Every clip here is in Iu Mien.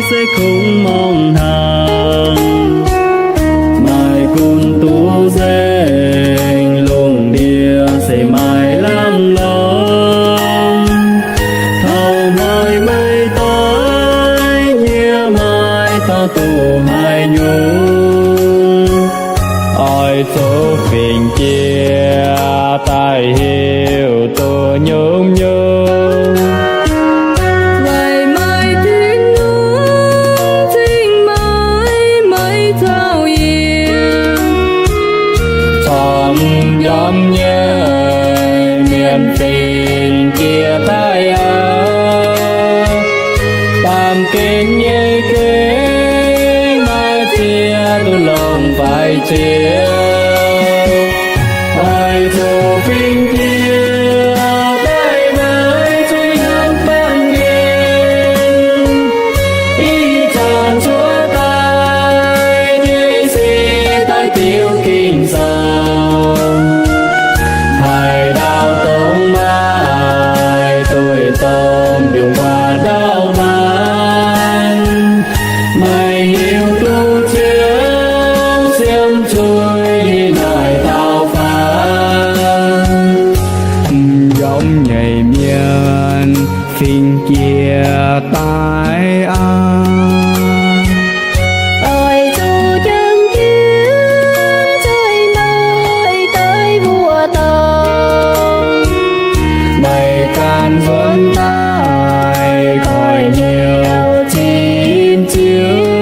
se kungx mongh hnaangx, maaih gunv duqv nzengc, lungh ndiev se maaih lamh lorngx. Taux hnoi meih doix, yie maiv dungx duqv haaix nyungc. Oix zuqc fingx jiex daaih hiuv duqv nyungc-nyungc. Weic meih Tin-Hungh cingx meih, meih zaux yie, corc m'njormh nyei mienh fingx jiex daaih aqv. Baamh gen nyei gengh maaih ziex duqv longc faix ziouc, oix zuqc fingx jiex daaih naaiv zuqc yiem baamh gen. Ih zanc cuotv daaih nyei se daaih diuc Ging-Sou. Haaix dauh dongh maaih duih domh mbiungc guaax ndau maanc, meih hiuv duqv Ziouv siemv zuiz yiem naaic dauh faanx. M'njormh nyei mienh fingx jiex daaih aqv. Oix zuqc jangx jienv nzoih naaic daaih mbuox dauh, meih ganh nzuonx daaih koiv-nyouz zipv Ziouv,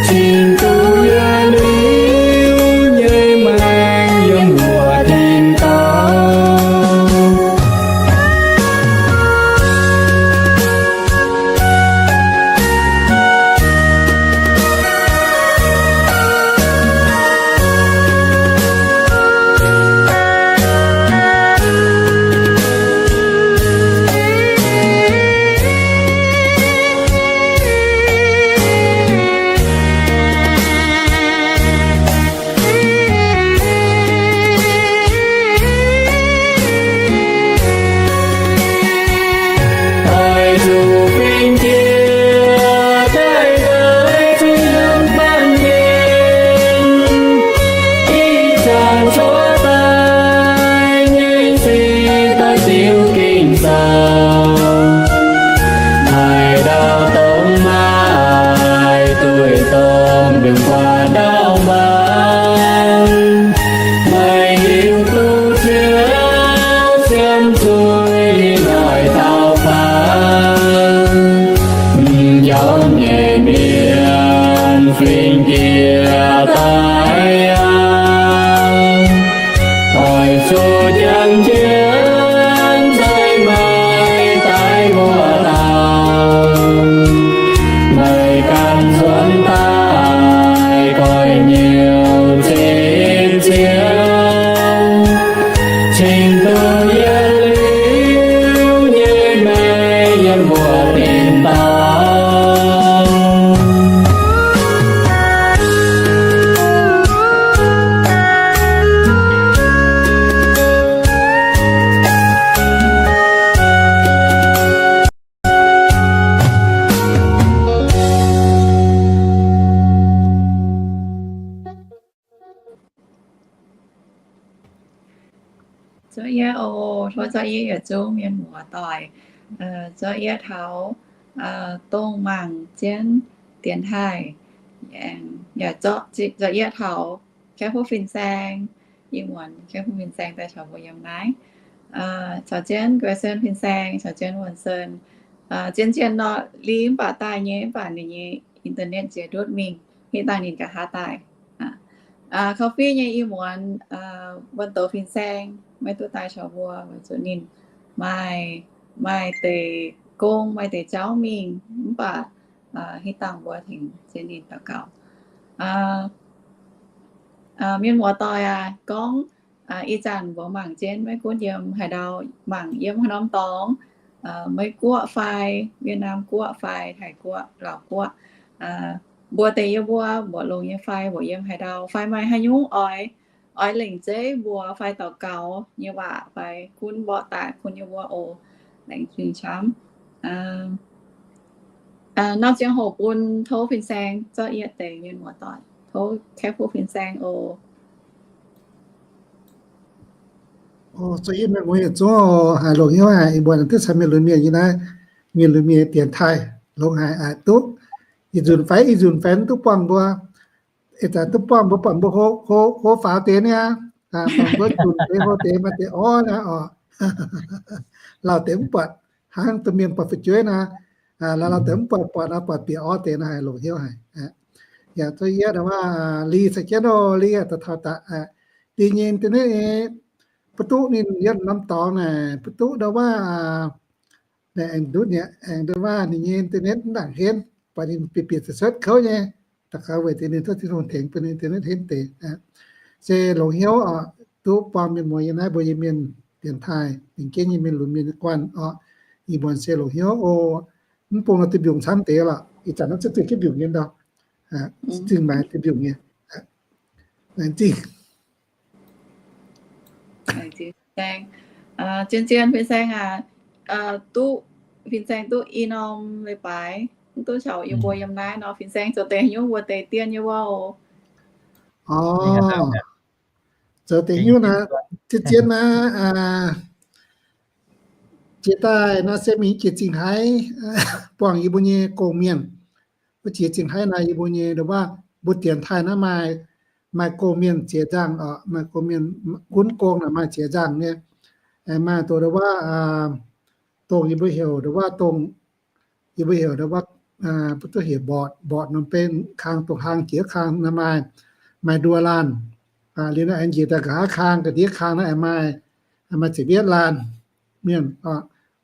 cingx duqv yietc liuz nyei maengc yiem mbuo tin-dorngh. Oix zuqc fingx jiex daaih naaiv zuqc yiem baamh gen. Ih zanc cuotv daaih nyei se daaih diuc Ging-Sou. Haaix dauh dongh maaih duih domh mbiungc guaax ndau maanc, meih hiuv duqv Ziouv siemv zuiz yiem naaic dauh faanx. M'njormh nyei mienh fingx jiex daaih aqv. Oix zuqc jangx jienv nzoih naaic daaih mbuox dauh, meih ganh nzuonx daaih koiv-nyouz zipv Ziouv, cingx duqv yietc liuz nyei maengc yiem mbuo tin-dorngh. Zuov yietv oc. Tov zuov yietv yietc zungv mienh muoz-doic. Zuov yietv taux dongh mangc jienv dienx taaih, yaac zuov yietv taux Kaiv Fuqv Fin-Saeng, ih muonz Kaiv Fuqv Fin-Saeng daaih caux mbuo yiem naaiv. Caux jienv Guai Sen Fin-Saeng, caux jienv Wuonh Sen, zien-zien nor, liuz mv baac daaih nyei, mv baac ninh nyei internet ziex ndutv mingh, hitv dangh ninh nqa'haav daaih. Coffee nyei ih muonz, Wuonh Douz Fin-Saeng maiv duqv daaih caux mbuo, weic zuqc ninh maaih, maaih deix gong, maaih deix jauv mingh, mv baac hitv dangh mbuo tengx jienv ninh daux gaux. Mienh muoz-doic aac, gorngv ih zanc mbuo mangc jienv maiv gunv yiem haaix ndau, mangc yiem haaix norm dorngx, Meiv Guoqv fai Wietv Naamh Guoqv fai Taiv Guoqv, Laauv Guoqv, mbuo deix yiem mbuo mbuoqc longx nyei fai mbuoqc yiem haaix ndau, fai maaih haaix nyungc oix, oix lengc zeiv mbuox fai daux gaux nyei waac fai gunv mborqv daaih bun yie mbuo oc. Laengz zingh camv. Nor ziangh hoc bun tov fin-saeng zorqv yie deix mienh muoz-doic, tov kaeqv fuqv fin-saeng oc. Zorqv yie mienh muoz yietc zungv oc, haiz longc hnyouv haic, ih mbuo duqv caux mienh lunx mienh nyei naaiv, mienh lunx mienh dienx taaih longx haic, duqv ih nzunc fai ih nzunc fai duqv buangh mbuo, ih zanc duqv buangh mbuo, buatc mbuo hlo faaux deix niaa, buatc mbuo zunc deix hlo deix maaih deix orv niaa oc. Lauh deix mv buatc, hnangv domh mienh buatc fu'jueiv naaic, lauh lauh deix mv buatc, buatc nor buatc bieqc orv deix nor haiz longc hnyouv haic. Yaac zuqc yie ndau wuov Li caux jienv oc, Li da'tauh daaih, Li nyei internet, mbuo duqv ninh yiem norm dorngx naaic, mbuo duqv ndau wuov, aengx ndutv nyei, aengx ndau wuov ninh nyei internet mv nangc henv, buatc ninh bieqc bieqc cuotv cuotv kouv nyei. Daux gaux weic deix ninh tov Tin-Hungh tengx bun ninh internet henv deix. Se longx hnyouv oc, duqv buangh mienh muoz yiem naaiv mbuo Iu-Mienh dienx taaih, lengc jeiv nyei mienh lunx mienh nyei guanh oc. Ih muonz se longx hnyouv oc. Mv bung nor duih mbiungc camv deix lorqc. Ih zanc naaiv zuqc duih jienv mbiungc nyei ndau. Zingh maaiz duih mbiungc nyei. Laengz zingh. Zien zien fin-saeng aac, duqv fin-saeng duqv i norm leiz-baaix, mv duqv caux yie mbuo yiem naaiv nor, fin-saeng zoux deix nyungc mbuo deix dien nyei wuov oc. Zoux deix nyungc naaiv, zien zien naaiv, jiex daaih nor se mingh jiex zingh haaix, buangh yie mbuo nyei gong-mienh. Wuov jiex zingh haaix naaic yie mbuo nyei ndau wuov mbuo dienx taaih naaiv maaih, maaih gong-mienh ziex nzangh oc, maaih gong-mienh, gunv gong naaic maaih ziex nzangh nyei. Aengx maaih dongh ndau wuov, dongh yie mbuo heuc ndau wuov dongh, yie mbuo heuc ndau wuov, mbuo duqv heuc mbotc, mbotc norm benx kang, dongh hlang jiex kang naaiv maaih, maaih nduoh laanh. Liuz naaiv aengx njiec daaih nqa'haav kang, ga'ndiev kang naaiv aengx maaih, maaih ziepc yietv laanh mienh.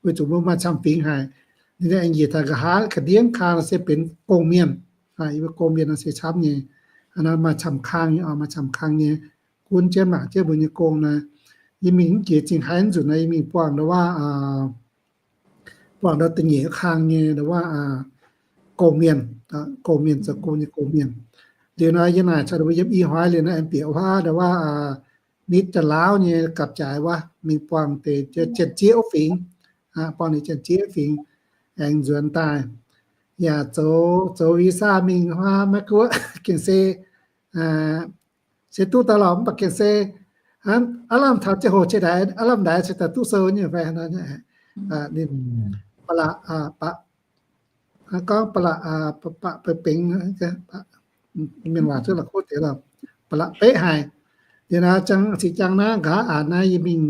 Weic zuqc mbuo maaih camv fingx haic. Liuz naaiv aengx njiec daaih nqa'haav ga'ndiev kang se benx gong-mienh. Yie mbuo gong-mienh nor se camv nyei. Maaih camv kang nyei, maaih camv kang nyei. Gunv jienv mangc jienv mbuo nyei gong naaiv. Yie mingh mv jiex zingh haaix nzunc naaiv yie mingh buangh ndau wuov, buangh ndau da'nyeic kang nyei ndau wuov gong-mienh, gong-mienh zoux gong nyei gong-mienh. Liuz nor yie naaic caux ninh mbuo yiem i hnoi liuz naaiv aengx bieqc wuov ndau wuov nitv Janx-Laauv nyei gapv-jaaix wuov, mingh buangh deix Janx-Zieqv wuov fingx, buangh ninh Janx-Zieqv fingx, aengx nzuonx daaih. Yaac zoux, zoux visa mingh huaav maiv guoqv gengh se, se duqv daaih lorqc, mv baac gengh se aav lamh taux ziangh hoc ceix ndaix, aav lamh ndaix ceix daaih duqv sou nyei fai ninh ba'laqc, gorngv ba'laqc, ba'laqc benx, mienh waac cuotv la'kuqv deix lorqc, ba'laqc beqv haic. Liuz naaiv ziqc jangx naaiv nqa'haav aanx naaiv yie mingh,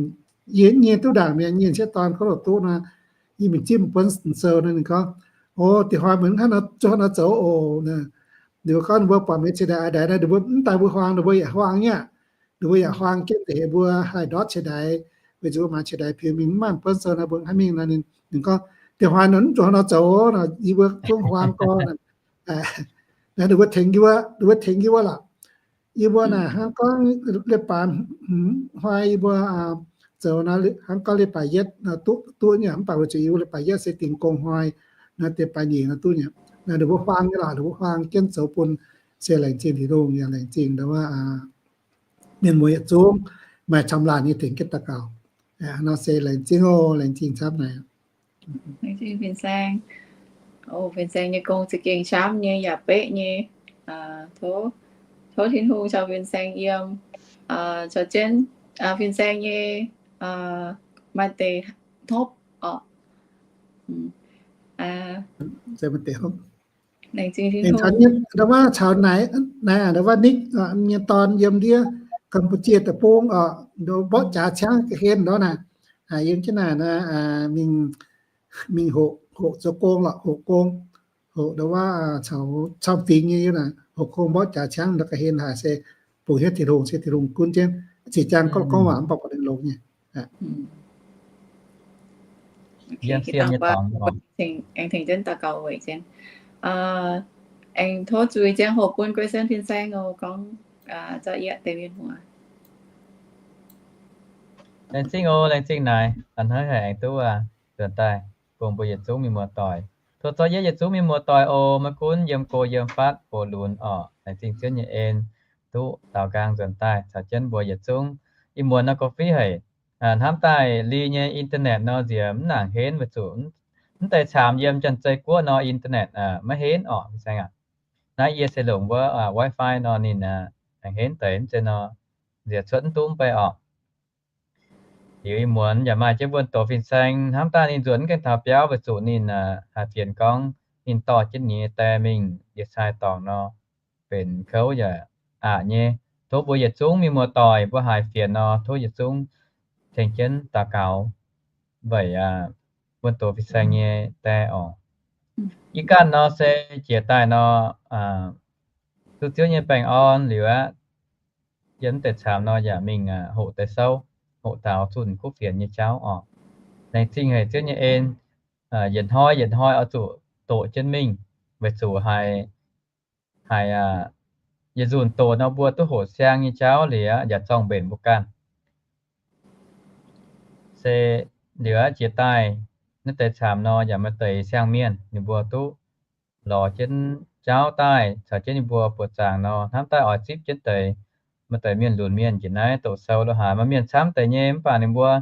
yie nyei duqv ndaangc mienh nyei sieqv dorn kouv loc duqv nor, yie mingh zimv buonv sou nor ninh gorngv, o, dinh hnoi meih mv hnangv nor zoux oc. Ninh mbuo gorngv ninh mbuo buatc meih ceix ndaix a'ndaix naaiv, ninh mbuo mv daaih mbuo huaang, ninh mbuo yaac huaang nyei aqv. Ninh mbuo yaac huaang jienv deix heuc mbuo haih ndortv ceix ndaix, weic zuqc mbuo maaiz ceix ndaix piux mingh mv maaih buonv sou nor mbuo mv haih mingh nor. Ninh gorngv, dinh hnoi nor mv zuqc hnangv nor zoux nor, yie mbuo zungv huaang gorn. Naaiv ninh mbuo tengx yie, ninh mbuo tengx yie wuov lorqc. Yie mbuo naaic hnangv gorngv leiz-baaix hmz hnoi yie mbuo zoux nor, hnangv gorngv leiz-baaix yietv duqv, duqv nyei, mv baac weic zuqc yie mbuo leiz-baaix yietv se dingh gong hnoi, naaiv deix baaix nyeic nor duqv nyei. Naaiv ninh mbuo huaang nyei lorqc, ninh mbuo huaang jienv zoux bun, se laengz zingh Tin-Hungh yaac laengz zingh ndau wuov mienh muoz yietc zungv maaih camv laanh nyei tengx jienv daux gaux. Nor se laengz zingh oc, laengz zingh camv naaic. Laengz zingh fin-saeng. O, fin-saeng nyei gong za'gengh camv nyei yaac beqv nyei. Tov, tov Tin-Hungh caux fin-saeng yiem, caux jienv fin-saeng nyei maaih deix hnopv oc. Ndau wuov caux naaic, naaic ndau wuov Nikv nyei dorn yiem ndiev Ga'mbutjie deic-bung oc, ndau mborqv jaax ciangv ga'hlen ndortv naaic. Yiem jienv naaic mingh, mingh hoqc, hoqc zoux gong lorqc, hoqc gong, hoqc ndau wuov caux camv fingx nyei yiem naaic, hoqc gong mborqv jaax ciangv ndau ga'hlen haic se bungx hietv Tin-Hungh, se Tin-Hungh gunv jienv. Ziqc jangx gorngv, gorngv waac mv baac buatc ninh longx nyei. Aengx tengx jienv daux gaux weic jienv. Aengx tov zuiz ziangh hoc bun Grace fin-saeng oc, gorngv zorqv yie deix mienh muoz. Laengz zingh oc, laengz zingh naaic. Da'hnangv haic aengx duqv nzuonx daaih bun mbuo yietc zungv mienh muoz-doic. Tov zorqv yie yietc zungv mienh muoz-doic oc, maiv gunv yiem go yiem fatv, gox lunx oc, laengz zingh Ziouv nyei en, duqv daaux nqaang nzuonx daaih caux jienv mbuo yietc zungv. Ih muonz nor gorngv fiuv haic, hnamv daaih Li nyei internet nor nziex mv nangc henv weic zuqc mv deix caamx yiem Janx-Zei Guoqv nor, internet maiv henv orqc, fin-saeng aac. Naaiv yie se longc wuov WiFi nor ninh aengx henv deix mv zeiz nor, nziex cuotv mv duqv mv bei orqc. Liuz ih muonz yaac maaih jienv wuonh doqc fin-saeng hnamv daaih ninh nzuonx mv gaengh taux biauv weic zuqc ninh haih fienx gorngv ninh dorh jienv ninh nyei die mingh ndie-sai dorngx nor, benx kouv yaac aqc nyei. Tov mbuo yietc zungv mienh muoz-doic mbuo haiz fienx nor, tov yietc zungv tengx jienv daux gaux weic wuonh doqc fin-saeng nyei die orqc. Yie ganh nor se jiex daaih nor, duqv Ziouv nyei baengh orn liuz aqv, yiem mv deix caamx nor yaac mingh hoqc deix souv, hoqc taux zunh kuv fienx nyei jauv orqc. Laengz zingh haic Ziouv nyei en, yietc hnoi yietc hnoi oix zuqc doqc jienv mingh, weic zuqc haiz, haiz yietc nzunc doqc nor mbuo duqv hoqc siang nyei jauv liuz aqv, yaac zorng-mbenc mbuo ganh. Se liuz aqv, jiex daaih naaiv deix caamx nor yaac maaih deix siang-mienh ninh mbuo duqv lorz jienv jauv daaih caux jienv ninh mbuo buoqc zaangc nor, hnamv daaih oix zipv jienv deix. Maaih deix mienh lunx mienh njiec naaiv doqc sou lo haaix, maaih mienh camv deix nyei mv baac ninh mbuo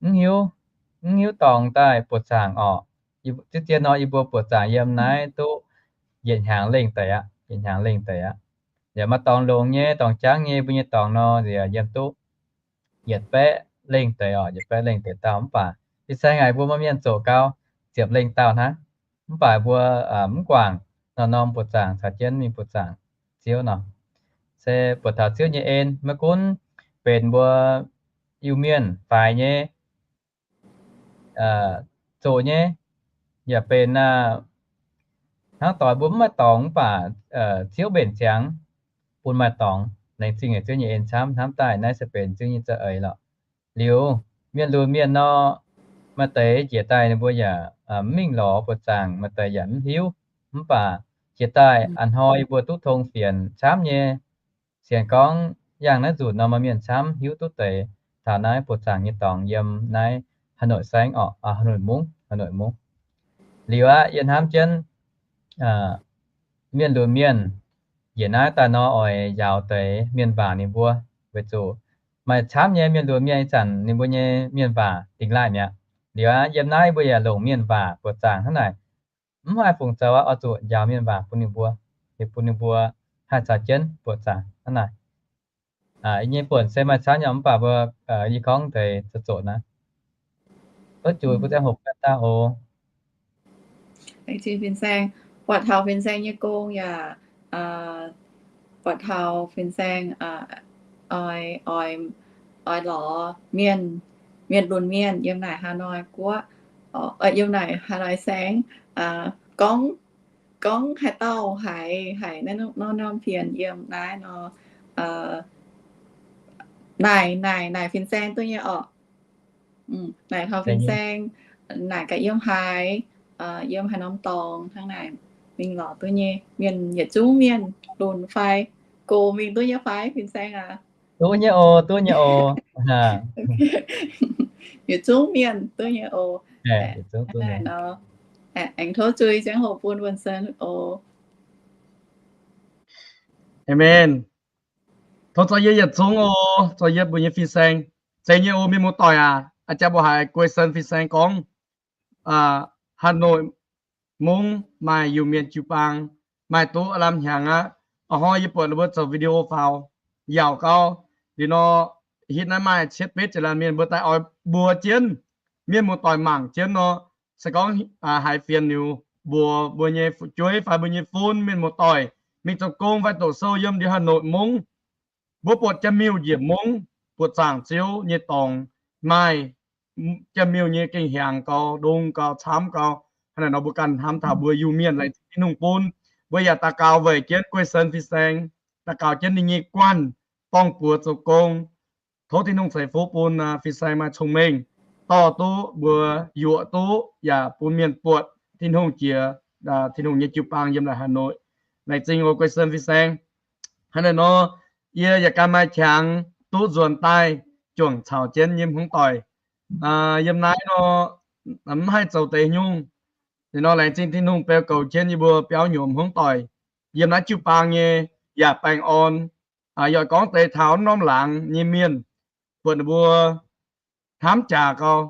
mv hiuv, mv hiuv dorngx daaih buoqc zaangc orqc. Diqv zien nor yie mbuo buoqc zaangc yiem naaiv duqv yietc hnyangx lengh deix aqv, yietc hnyangx lengh deix aqv. Yaac maaih dorngx longx nyei, dorngx jangv nyei, mbuo nyei dorngx nor nziex yiem duqv yietc baeqv lengh deix orqc, yietc baeqv lengh deix dauh. Mv baac fin-saeng haiz mbuo maaih mienh zoqc gau ziepc lengh dauh hnangv. Mv baac mbuo mv guangc, norm-norm buoqc zaangc caux jienv mingh buoqc zaangc Ziouv nor, se buatc taux Ziouv nyei en. Maiv gunv benx mbuo Iu-Mienh faix nyei, zoqc nyei, yaac benx hnangv doix mbuo mv maaih dorngx mv baac Ziouv mbenc ziangx bun maaih dorngx. Laengz zingh haic Ziouv nyei en camv, hnamv daaih naaiv se benx Ziouv nyei za'eix lorqc. Liuz mienh lunx mienh nor, maaih deix jiex daaih ninh mbuo yaac mv mingh lorz buoqc zaangc, maaih deix yaac mv hiuv. Mv baac jiex daaih a'hnoi yie mbuo duqv tong fienx camv nyei. Sienx gorngv yangh naaiv nzunc nor maaih mienh camv hiuv duqv deix taux naaiv buoqc zaangc nyei dorngx yiem naaiv Hà Nội saengv orqc, Hà Nội mungv, Hà Nội mungv. Liuz aqv, yie hnamv jienv mienh lunx mienh njiec naaiv daaih nor oix njaaux deix mienh waac ninh mbuo, weic zuqc maaih camv nyei mienh lunx mienh ih zanc ninh mbuo nyei mienh waac dingx laaih mi'aqv. Liuz aqv, yiem naaiv mbuo yaac longc mienh waac buoqc zaangc hnangv naaic. Mv haih fungc zoux aqv, oix zuqc njaaux mienh waac bun ninh mbuo, bun ninh mbuo haih caux jienv buoqc zaangc hnangv naaic. Yie nyei buonc se maaih camv nyei mv baac mbuo yie gorngv deix zoqc zoqc naaiv. Tov juix mbuo ziangh hoc bieqc daaih oc. Laengz zingh fin-saeng, buatc taux fin-saeng nyei gong yaac buatc taux fin-saeng oix, oix lorz mienh, mienh lunx mienh yiem naaic Hà Nội guoqv, yiem naaic Hà Nội saengv, gorngv, gorngv haaix dauh haiz, haiz naaiv norm-norm fienx yiem naaiv nor, naaic, naaic, naaic fin-saeng duqv nyei orqc. Naaic taux fin-saeng, naaic gaax yiem haaix, yiem haaix norm dorngx hnangv naaic, mingh lorz duqv nyei. Mienh yietc zungv mienh lunx fai gox mingh duqv nyei fai fin-saeng aac? Duqv nyei oc, duqv nyei oc. Yietc zungv mienh duqv nyei oc. Aengx tov zuiz ziangh hoc bun Vincent oc. Amen. Tov zorqv yie yietc zungv oc, zorqv yie mbuo nyei fin-saeng. Zeiz nyei oc mienh muoz-doic aac, a'jang mbuo haiz Guei Sen fin-saeng gorngv, Hà Nội mungv maaih Iu-Mienh jiu-baang, maaih duqv aav lamh hnyangx aqv. A'hnoi yie buatc ninh mbuo zoux video faaux, yaac gau. Liuz nor, hitv naaiv maaih cietv betv ziex laanh mienh mbuo daaih oix mbuox jienv mienh muoz-doic mangc jienv nor, se gorngv haiz fienx liuz mbuox mbuo nyei fu'jueiv fai mbuo nyei fun mienh muoz-doic mingh zoux gong fai doqc sou yiem ndie Hà Nội mungv. Mbuo buatc jaa-miuh njiec mungv, buatc zaangc Ziouv nyei dorngx, maaih jaa-miuh nyei gengh hiaangx gau, ndongc gau, camv gau. Hnangv naaic nor mbuo ganh hnamv taux mbuo Iu-Mienh laengz zingh Tin-Hungh bun. Mbuo yaac daux gaux weic jienv Guei Sen fin-saeng, daux gaux jienv ninh nyei guanh dorng-buoz zoux gong. Tov Tin-Hungh ceix fuqv bun fin-saeng maaih cong-mengh, dorh duqv mbuo yuoqc duqv yaac bun mienh buatc Tin-Hungh jiex Tin-Hungh nyei jiu-baang yiem naaic Hà Nội. Laengz zingh oc Guei Sen fin-saeng. Hnangv naaic nor, yie yaac ganh maaih qangx duqv nzuonx daaih juangc caux jienv yiem hmuangv doic. Yiem naaiv nor, mv haih zoux deix nyungc. Liuz nor laengz zingh Tin-Hungh beu goux jienv yie mbuo biauv nyuoqc hmuangv doic. Yiem naaiv jiu-baang nyei yaac baengh orn. Yaac gorngv deix taux norm laangz nyei mienh, buatc ninh mbuo hnamv jaax gau,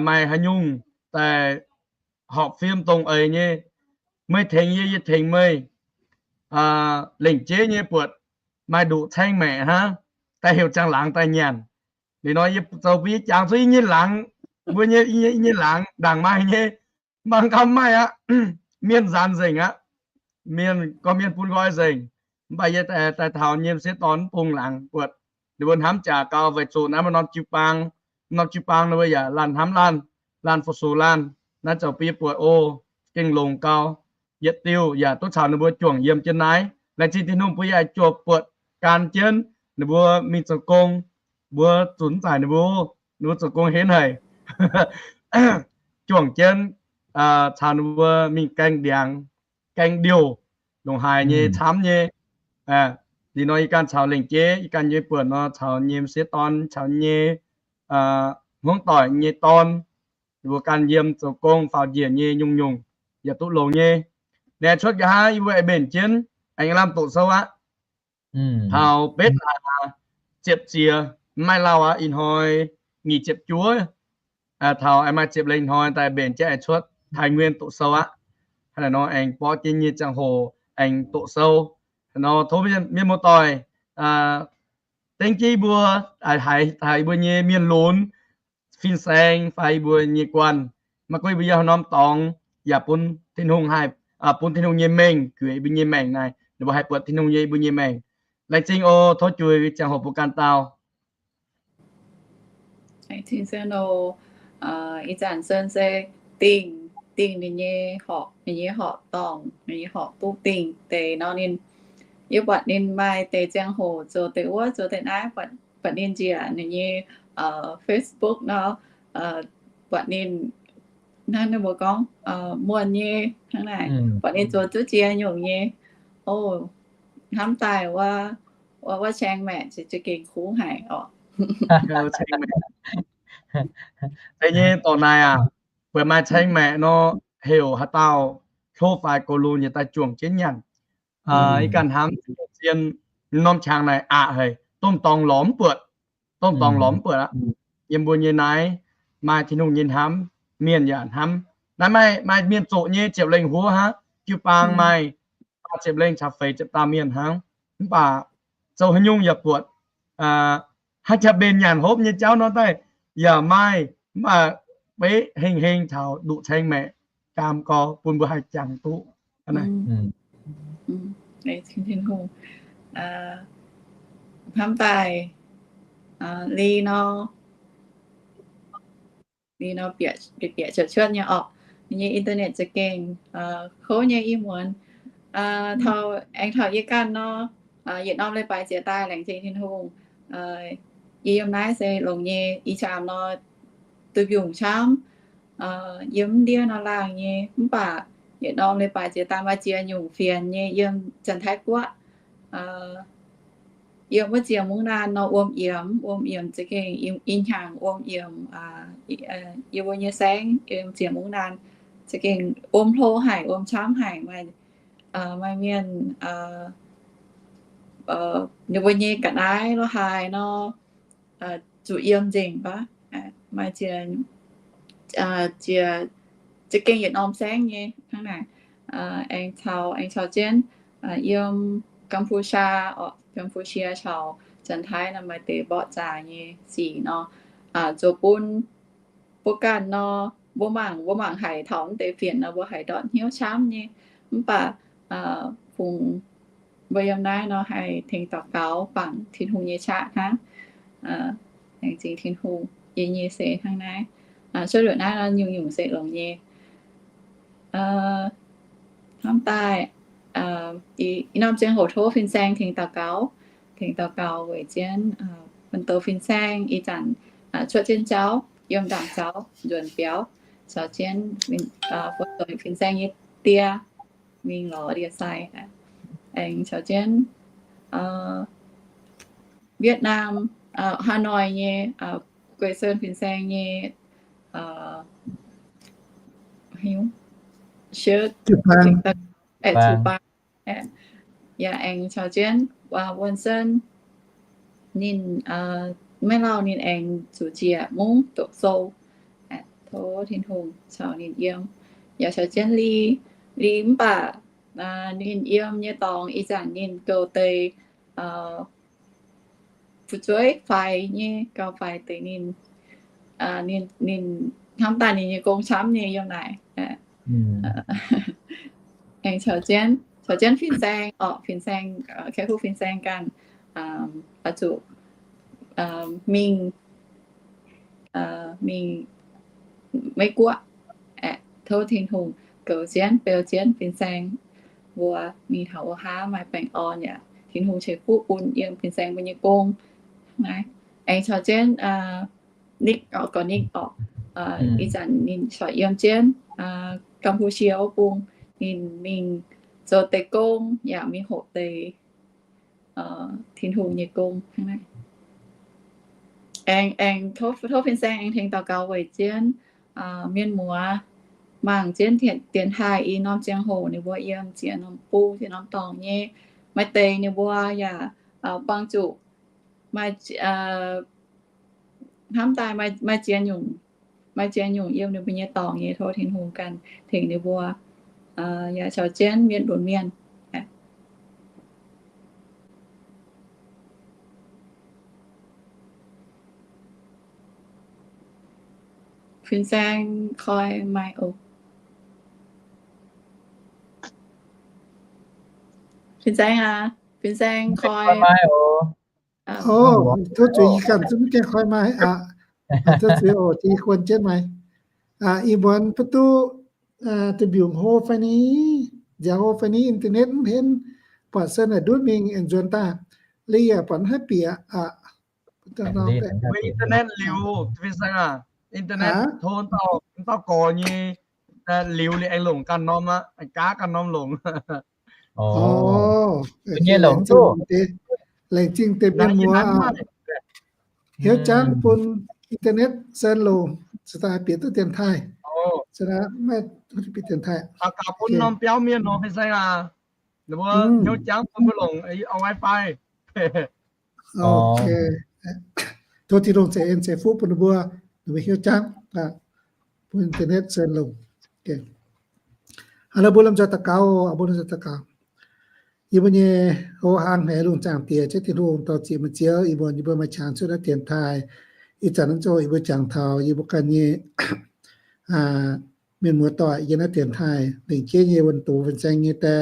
maaih haaix nyungc daaih horpc fim dongh eix nyei. Meih tengx yie, yie tengx meih. Lengc jeiv nyei buatc maaih nduqc caeng maeqc hnangv, daaih heuc ziangh laangz daaih nyanc. Liuz nor yie zoux bun yie jangx cuotv yie nyei laangz, mbuo nyei, yie nyei laangz ndaangc maaih nyei, mangc gaax maaih aqv. Mienh nzaanx nzengc aqv. Mienh, gorngv mienh bun nqoi nzengc. Mv baac yie daaih taux nyei m'sieqv dorn mv bung laangz buatc ninh mbuo hnamv jaax gau, weic zuqc naaiv maaih norm jiu-baang, norm jiu-baang ninh mbuo yaac laanh hnamv laanh, laanh fu-sux laanh. Naaiv zoux bun yie buatc o, gengh longx gau. Yietc diuh yaac duqv caux ninh mbuo juangc yiem jienv naaiv. Laengz zingh Tin-Hungh bun yie haih juoqc buatc gan jienv ninh mbuo mingh zoux gong. Mbuo zunc mv zaaic ninh mbuo, ninh mbuo zoux gong henv haic. Juangc jienv caux ninh mbuo mingh gaeng ndiangx, gaeng ndiouh, ndongc haaix nyei camv nyei. Liuz nor yie ganh caux lengc jeiv, yie ganh nyei buonc nor caux nyei m'sieqv dorn, caux nyei hmuangv doic nyei dorn, ninh mbuo ganh yiem zoux gong faaux njiec nyei nyungc-nyungc, yaac duqv longx nyei. Naaiv cuotv nqa'haav yie mbuo aengx mbenc jienv, aengx lamh doqc sou aqv. Taux betv aax ziepc ziec, mv maaih lauh aqv, ih hnoi nyic ziepc juov. Taux aengx maaih ziepc lengh hnoi daaih mbenc jienv aengx cuotv Taiv Nguyen doqc sou aqv. Hnangv naaiv nor aengx borqv jienv nyei ziangh hoc aengx doqc sou. Hnangv nor tov mienh muoz-doic dengv jienv yie mbuo, haiz, haiz yie mbuo nyei mienh lunx, fin-saeng fai yie mbuo nyei guanh, maiv gunv yie mbuo yiem haaix norm dorngx, yaac bun Tin-Hungh haih, bun Tin-Hungh nyei mengh guiex yie mbuo nyei maengc naaic, ninh mbuo haih buatc Tin-Hungh nyei yie mbuo nyei maengc. Laengz zingh oc. Tov juix ziangh hoc bun ganh dauh. Ih zanc Sen se dingh, dingh ninh nyei horqc, ninh nyei horqc dorngh, ninh nyei horqc duqv dingh deix nor ninh, yie buatc ninh maaih deix ziangh hoc zoux deix wuov zoux deix naaiv, buatc ninh njiec ninh nyei Facebook nor, buatc ninh, hnangv ninh mbuo gorngv, muonh nyei hnangv naaic, buatc ninh zoux duqv ziex nyungc nyei. O, hnamv daaih wuov, wuov caeng maeqc za'gengh kuv haic oc. Deix nyei dorngx naaic aac, weic maaih caeng maeqc nor, heuc haaix dauh hlo faix gox lunx yietc daaih juangc jienv nyanc. Ih ganh hnamv zien, norm qangx naaic aqc haic, domh dorngx lorz mv buatc, domh dorngx lorz mv buatc aqv. Yiem mbuo nyei naaiv maaih Tin-Hungh nyei hnamv, mienh yaac hnamv. Naaiv maaih, maaih mienh zoqc nyei ziepc lengh huov hnangv, jiu-baang maaih, maaih ziepc lengh caux feix ziepc dauh mienh hnangv. Mv baac zoux haaix nyungc yaac buatc, hnangv jaax mbenc nyanc hopv nyei jauv nor daaih yaac maaih, mv baac beiv heng heng taux nduqc caeng maeqc gaam gau bun mbuo haih jangx duqv. Hnamv daaih, liuz nor, liuz nor bieqc, bieqc cuotv cuotv nyei orqc, ninh nyei internet za'gengh kouv nyei ih muonz. Taux, aengx taux yie ganh nor, yietc norm leiz-baaix jiex daaih laengz zingh Tin-Hungh. Yie yiem naaiv se longx nyei, ih zanc nor duqv mbiungc camv, yiem mv ndiev nor laangh nyei, mv baac yietc norm leiz-baaix jiex daaih maaih ziex nyungc fienx nyei yiem Janx-Taiv Guoqv. Yiem wuov ziex mungv naanh nor wuom yiemx, wuom yiemx za'gengh i hnyangx wuom yiemx, yie mbuo nyei saengv yiem ziex mungv naanh za'gengh wuom hlo haic, wuom camv haic, maaih, maaih mienh, ninh mbuo nyei ga'naaiv lorqc haaix nor, zuqc yiem nzengc baav, maaih ziex, ziex, za'gengh yietc norm saengv nyei hnangv naaic. Aengx caux, aengx caux jienv yiem Gam^pu^chia, Gam^pu^chia caux Janx-Taiv nor maaih deix mborqv zaax nyei sic nor, zoux bun mbuo ganh nor, mbuo mangc, mbuo mangc haic taux mv deix fienx nor, mbuo haiz ndortv hnyouv camv nyei. Mv baac fungx mbuo yiem naaiv nor haih tengx daux gaux bangc Tin-Hungh nyei qaqv hnangv. Laengz zingh Tin-Hungh, yie nyei se hnangv naaiv. Cuotv liuz naaiv nor nyungc-nyungc se longx nyei. Hnamv daaih, ih norm ziangh hoc tov fin-saeng tengx daux gaux, tengx daux gaux weic jienv bun douz fin-saeng ih zanc cuotv jienv jauv, yiem ndaangc jauv nzuonx biaux, caux jienv bun douz fin-saeng nyei die mingh lorz ndie-sai, aengx caux jienv Vietnam, Hanoi nyei Guei Sen fin-saeng nyei, yaac aengx caux jienv Wuonh Sen, ninh maiv lauh ninh aengx zuqc ziec mungv doqc sou. Tov Tin-Hungh caux ninh yiem. yaac caux jienv Li, Li mv baac ninh yiem nyei dorngx ih zanc ninh goux deix fu'jueiv faix nyei, gauh faix deix ninh, ninh, ninh hnamv daaih ninh nyei gong camv nyei yiem naaic. Aengx caux jienv, caux jienv Fin-Saeng orqc, Fin-Saeng, kaiv kuv Fin-Saeng ganh, oix zuqc mingh, mingh Meiv Guoqv. Aeqv, tov Tin-Hungh goux jienv beu jienv Fin-Saeng mbuo mingh taux wuov haav maaih baengh orn yaac Tin-Hungh ceix fuqv bun yiem Fin-Saeng mbuo nyei gong. Naaiv aengx caux jienv Nikc orqc, gorx Nikc orqc, ih zanc ninh corc yiem jienv Kam^pu^cie wuov bung, ninh mingh zoux deix gong yaac mingh hoqc deix Tin-Hungh nyei gong hnangv naaiv. Aengx, aengx tov, tov Fin-Saeng aengx tengx daux gaux weic jienv mienh muoz mangc jienv dienx taaih i norm ziangh hoc ninh mbuo yiem ziex norm bung ziex norm dorngx nyei. Maaih deix ninh mbuo yaac buangh zuqc maaih, hnamv daaih maaih, maaih ziex nyungc, maaih ziex nyungc yiem ninh mbuo nyei dorngx nyei. Tov Tin-Hungh ganh tengx ninh mbuo yaac caux jienv mienh lunx mienh. Fin-Saeng koi maaih oc. Fin-Saeng aac, Fin-Saeng koi. Tov zuqc yie ganh zungv gaengh koi maaih aqv. Tov zuqc oc, yie guon jienv maaih. Ih muonz mv duqv, da'mbiungc hlo fai ni, nziaaux hlo fai ni, internet mv henv, buatc se naaic ndutv mingh aengx nzuonx daaih. Leiz yaac buatc mv haih bieqc aqv. Internet liuz, Fin-Saeng aac, internet tov dauh gorx nyei liuz liuz aengx longc ganh norm aqv, gaav ganh norm longc. Nyei longc duqv. Laengz zingh deix mienh muoz hnyouv jangv bun internet sen longc, se daaih bieqc duqv dienx taaih. Maiv bieqc dienx taaih. Gaax bun norm biauv mienh nor, Fin-Saeng aac, mbuo hnyouv jangv bun mbuo longc au wifi. Tov Tin-Hungh ceix en ceix fuqv bun ninh mbuo, ninh mbuo hnyouv jangv bun internet sen longc. Hnangv naaiv mbuo lomh nzoih daux gaux, mbuo lomh nzoih daux gaux. Yie mbuo nyei hlo hnangv haiz lungh zaangc Diex, Ziouv Tin-Hungh, dor-ziec meih Ziouv, ih muonz yie mbuo maaih qangx cuotv naaiv dienx taaih. Ih zanc naaiv zoh yie mbuo jangx taux yie mbuo ganh nyei mienh muoz-doic yiem naaiv dienx taaih, lengc jeiv nyei wuonh doz Fin-Saeng nyei die,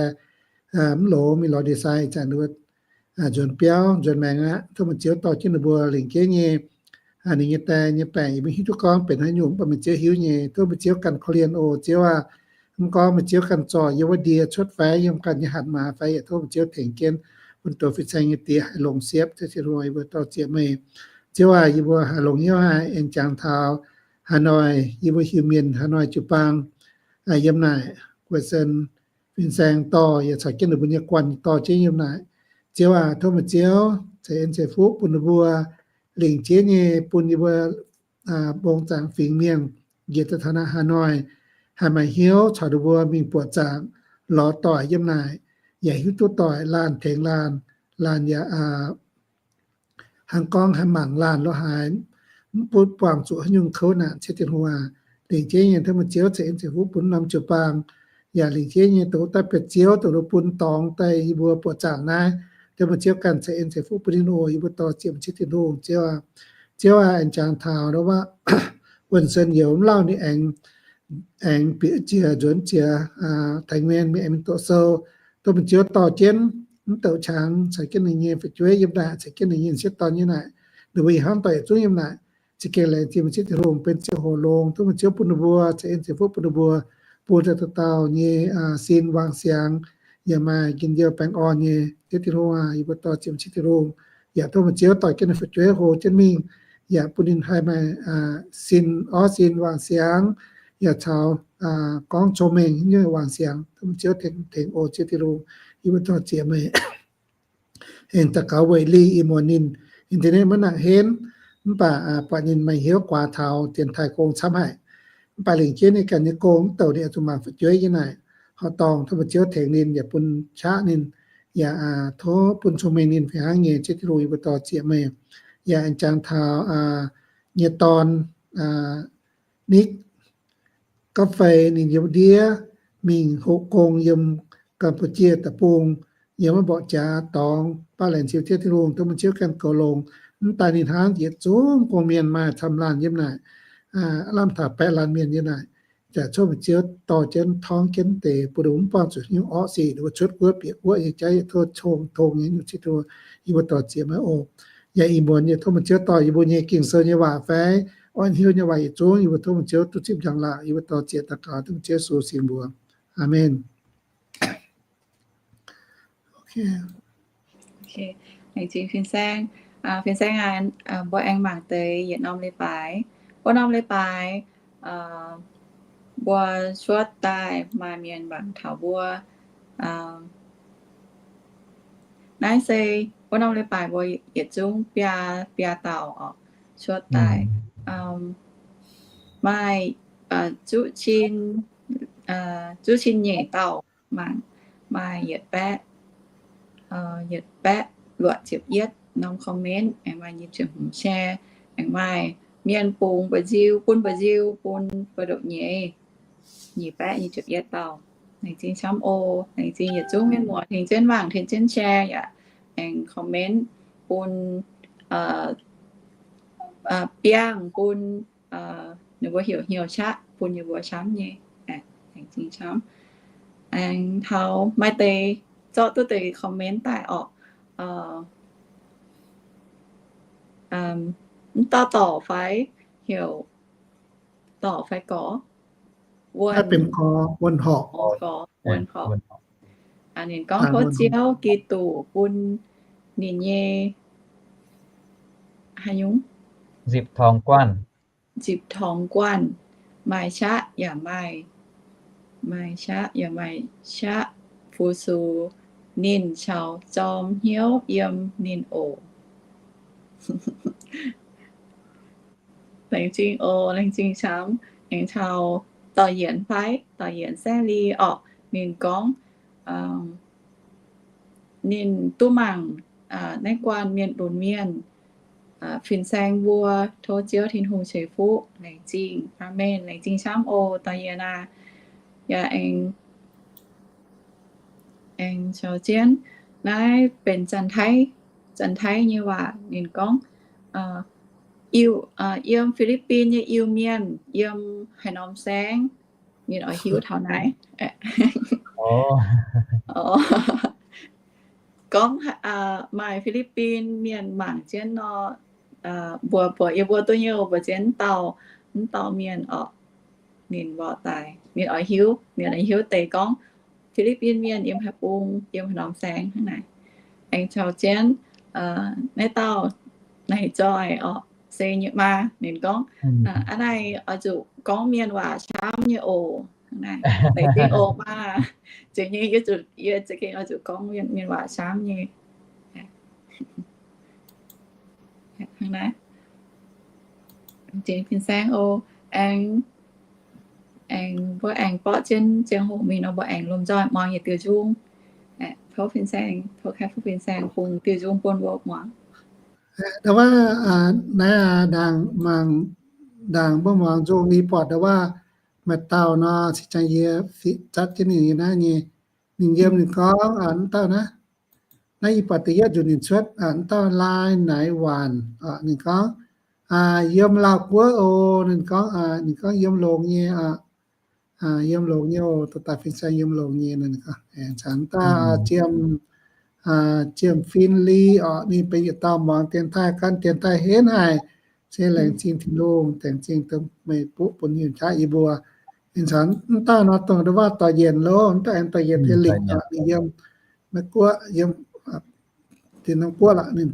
mv longx mingh lorz ndie-sai, ih zanc nzuonx biauv nzuonx maengx aqv. Tov meih Ziouv dorh jienv ninh mbuo lengc jeiv nyei. Ninh nyei die nyei baengc yie maiv hiuv duqv gorngv benx haaix nyungc, mv baac meih Ziouv hiuv nyei. Tov meih Ziouv ganh korv-lienh oc, Ziouv aac. Mv gorngv meih Ziouv ganh zorc yiem wuov ndie cuotv fai yiem ganh nyei hatc maaz fai, yaac tov meih Ziouv tengx jienv bun doz Fin-Saeng nyei die haih longx siepv. Ziouv Tin-Hungh, yie mbuo dor-ziec meih. Ziouv aac, yie mbuo haih longx hnyouv haic aengx jangx taux Hà Nội, yie mbuo Iu-Mienh Hà Nội jiu-baang yiem naaic, guei sen Fin-Saeng dorh yaac caux jienv ninh mbuo nyei guanh dorh jienv yiem naaic. Ziouv aac, tov meih Ziouv ceix en ceix fuqv bun ninh mbuo, lingc jiex nyei bun yie mbuo mbong zaangc fingx mienh njiec daaih taux naaiv Hà Nội, haih maaih hnyouv caux ninh mbuo mingh buoqc zaangc lorz doic yiem naaic, yaac hiuv duqv doic laanh tengx laanh, laanh yaac hnangv gorngv haih mangc laanh lo haaix, mv butv buangh zuqc haaix nyungc kouv naanc. Ziouv Tin-Hungh aac, lingc jeiv nyei tov meih Ziouv ceix en ceix fuqv bun norm jiu-baang, yaac lingc jeiv nyei doz daaih bieqc Ziouv doz lo bun dorngx daaih yie mbuo buoqc zaangc naaiv. Tov meih Ziouv ganh ceix en ceix fuqv bun ninh oc. Yie mbuo dor-ziec meih Ziouv Tin-Hungh, Ziouv aac. Ziouv aac, aengx jangx taux wuov, wuonh sen youz mv lauh ninh aengx, aengx bieqc jiex nzuonx jiex, tengx mienh mingh aengx mingh doqc sou. Tov meih Ziouv dorh jienv mv douc qangx caux jienv ninh nyei fu'jueiv yiem naaic, caux jienv ninh nyei sieqv dorn yiem naaic, ninh mbuo ih hnamv doic yietc zungv yiem naaic. Za'gengh laengz zingh meih Ziouv Tin-Hungh benx ziangh hoc longx. Tov meih Ziouv bun ninh mbuo ceix en ceix fuqv bun ninh mbuo, bun dauh dauh dauh nyei sin wangc siangx, yaac maaih njien-youh baengh orn nyei. Ziouv Tin-Hungh aac, yie mbuo dor-ziec meih Ziouv Tin-Hungh, yaac tov meih Ziouv dorh jienv ninh fu'jueiv hlo jienv mingh, yaac bun ninh haih maaih sin orv sin wangc siangx, yaac caux gorngv cong-mengh nyei wangc siangx. Tov meih Ziouv tengx, tengx oc Ziouv Tin-Hungh. Yie mbuo dor-ziec meih. Aengx daux gaux weic Li, ih muonz ninh internet maiv nangc henv, mv baac buatc ninh maaih hnyouv guaax taux dienx taaih gong camv haic. Mv baac lingc jeiv ninh ganh nyei gong mv douc ninh oix zuqc mangc fu'jueiv yiem naaic horqc dorngh. Tov meih Ziouv tengx ninh yaac bun qaqv ninh, yaac tov bun cong-mengh ninh fih hnangv nyei. Ziouv Tin-Hungh, yie mbuo dor-ziec meih. Yaac aengx jangx taux nyei dorn, Nikc, gapv feix ninh yiem ndiev mingh hoqc gong yiem Ga'mbutv Jiex deic-bung, yiem mborqv jaax dorngx, baav laengz zingh Ziouv Tin-Hungh, tov meih Ziouv ganh goux longx. Mv daaih ninh hnangv yietc zungv gong-mienh maaih camv laanh yiem naaic, lamh taux baeqv laanh mienh yiem naaic, yaac tov meih Ziouv dorh jienv torngv jienv deix, bun ninh mv buangh zuqc nyungc orqv sic, ninh mbuo cuotv guoqv bieqc guoqv nyei jauv, yietc tov cong-tong nyei nyungc ziex duqv yie mbuo dorh ziex maiv oc. Yaac ih muonz yie tov meih Ziouv dorh yie mbuo nyei Ging-Sou nyei waac fai orn hiuv nyei waac yietc zungv yie mbuo tov meih Ziouv duqv zipv njang-laangc, yie mbuo dorh ziex daux gaux tov meih Ziouv Yesu singx mbuox. Aamen. Laengz zingh fin-saeng. Fin-saeng aac, mbuo aengx mangc deix yietc norm leiz-baaix. Wuov norm leiz-baaix mbuo cuotv daaih maaih mienh mangc taux mbuo. Naaiv se wuov norm leiz-baaix mbuo yietc zungv biaa, biaa dauh oc, cuotv daaih. Maaih zuqc cin, zuqc cin nyeic dauh mangc, maaih yietc baeqv, yietc baeqv luoqc ziepc yietv norm comment, aengx maaih nyic ziepc hmz share, aengx maaih mienh bungx mba'nziu, bun mba'nziu bun buoz-ndoqv nyeiz, nyic baeqv nyic ziepc yietv dauh. Laengz zingh camv oc. Laengz zingh yietc zungv mienh muoz tengx jienv mangc, tengx jienv share yaac aengx comment bun, biangh bun ninh mbuo heuc hnyouv qaqv bun yie mbuo camv nyei. Laengz zingh camv. Aengx taux maaih deix zorqv duqv deix comment daaih orqc. Mv dauh dorc fai heuc dorc fai gorx? Wuonh, wuonh horqc. Ninh gorngv tov Ziouv Giduc bun ninh nyei haaix nyungc? Zipc torngx guanh, maaih qaqv yaac maaih, maaih qaqv yaac maaih qaqv fu-sux ninh caux jorm hnyouv yiem ninh oc. Laengz zingh oc, laengz zingh camv. Aengx taux dorc yienc fai, dorc yienc Saeng Li orqc, ninh gorngv ninh duqv mangc naaiv guanh mienh lunx mienh, fin-saeng mbuo, tov Ziouv Tin-Hungh ceix fuqv. Laengz zingh, aamen. Laengz zingh camv oc dorc yienc aac. Yaac aengx, aengx caux jienv naaiv benx Janx-Taiv, Janx-Taiv nyei waac. Ninh gorngv yiem Fi^lipv^bin nyei Iu-Mienh yiem haaix norm saengv, ninh oix hiuv taux naaiv. Gorngv maaih Fi^lipv^bin mienh mangc jienv nor, mbuox, mbuox yie mbuo duqv nyei, mbuox jienv dauh, mv dauh mienh orqc. Ninh mborqv daaih, ninh oix hiuv, ninh oix hiuv deix gorngv Fi^lipv^bin mienh yiem haaix bung, yiem haaix norm saengv hnangv naaic. Aengx caux jienv naaiv dauh naaic zoih orqc, se nyei maa, ninh gorngv, aa, naaiv oix zuqc gorngv mienh waac camv nyei oc. Naaic dingh oc maa, za'gengh yie zuqc, yie za'gengh oix zuqc gorngv mienh, mienh waac camv nyei. Hnangv naaiv. Laengz zingh fin-saeng oc. Aengx, aengx mbuo aengx borqv jienv ziangh hoc mingh nor, mbuo aengx lomh nzoih muangx yietc diuh nzung. Tov fin-saeng, tov kaiv fuqv fin-saeng bungx diuh nzung bun mbuo muangx. Ndau wuov, naaiv ndaangc mangc, ndaangc mbuo muangx nzung ninh buatc ndau wuov maaih dauh nor, se jangx yie fiqv zatv jienv ninh nyei naaiv nyei. Ninh yiem ninh gorngv, mv dauh naaiv, naaiv yie buatc da'yietv nzunc ninh cuotv, mv dauh Lai Naix Waanc, ninh gorngv, yiem Laauh Guoqv oc. Ninh gorngv, ninh gorngv yiem longx nyei, yiem longx nyei oc, dorh daaih fin-saeng yiem longx nyei. Ninh gorngv, aengx caux mv dauh Jiem, Jiem Fin Li orqc, ninh benx yietc dauh muangx dienx taaih, gan dienx taaih henv haic. Se laengz zingh Tin-Hungh, laengz zingh meih buov bun nyei qaqv yie mbuo. Ninh caux mv dauh nor dongh ndau wuov dorh yienc loh, mv dauh aengx dorh yienc Felix orqc, ninh yiem Meiv Guoqv, yiem Tin-Hungh Guoqv lorqc. Ninh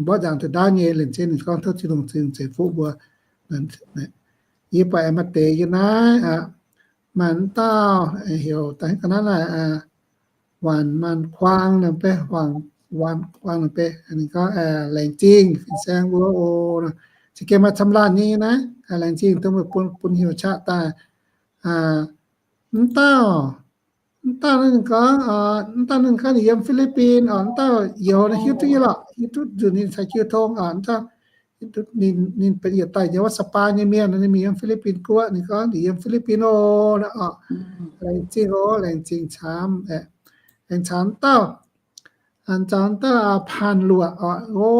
mborqv nzangc deix ndaauv nyei, liemh zinh ninh gorngv tov Tin-Hungh ceix fuqv mbuo. Yie buatc aengx maaih deix yiem naaiv aqv, maaih mv dauh heuc daaih ga'naaiv naaic, Waanc Maanh Kuang nor beiv, Waanc Kuang nor beiv. Ninh gorngv, laengz zingh fin-saeng mbuo oc. Za'gengh maaih camv laanh nyei naaiv, laengz zingh dongh meih bun, bun heuc qaqv daaih. Mv dauh, mv dauh naaiv ninh gorngv, mv dauh ninh gorngv ninh yiem Fi^lipv^bin orqc, mv dauh youz naaiv hiuv duqv nyei lorqc, hiuv duqv nzunc ninh caux jiu tong orqc, mv dauh ninh, ninh benx yietc daaih nyei wuov Sa'baa nyei mienh, ninh mingh yiem Fi^li^bin Guoqv, ninh gorngv ninh yiem Fi^li^bin oc, oc. Laengz zingh oc, laengz zingh camv, laengz camv dauh, camv dauh Paan Luoqc oc, o,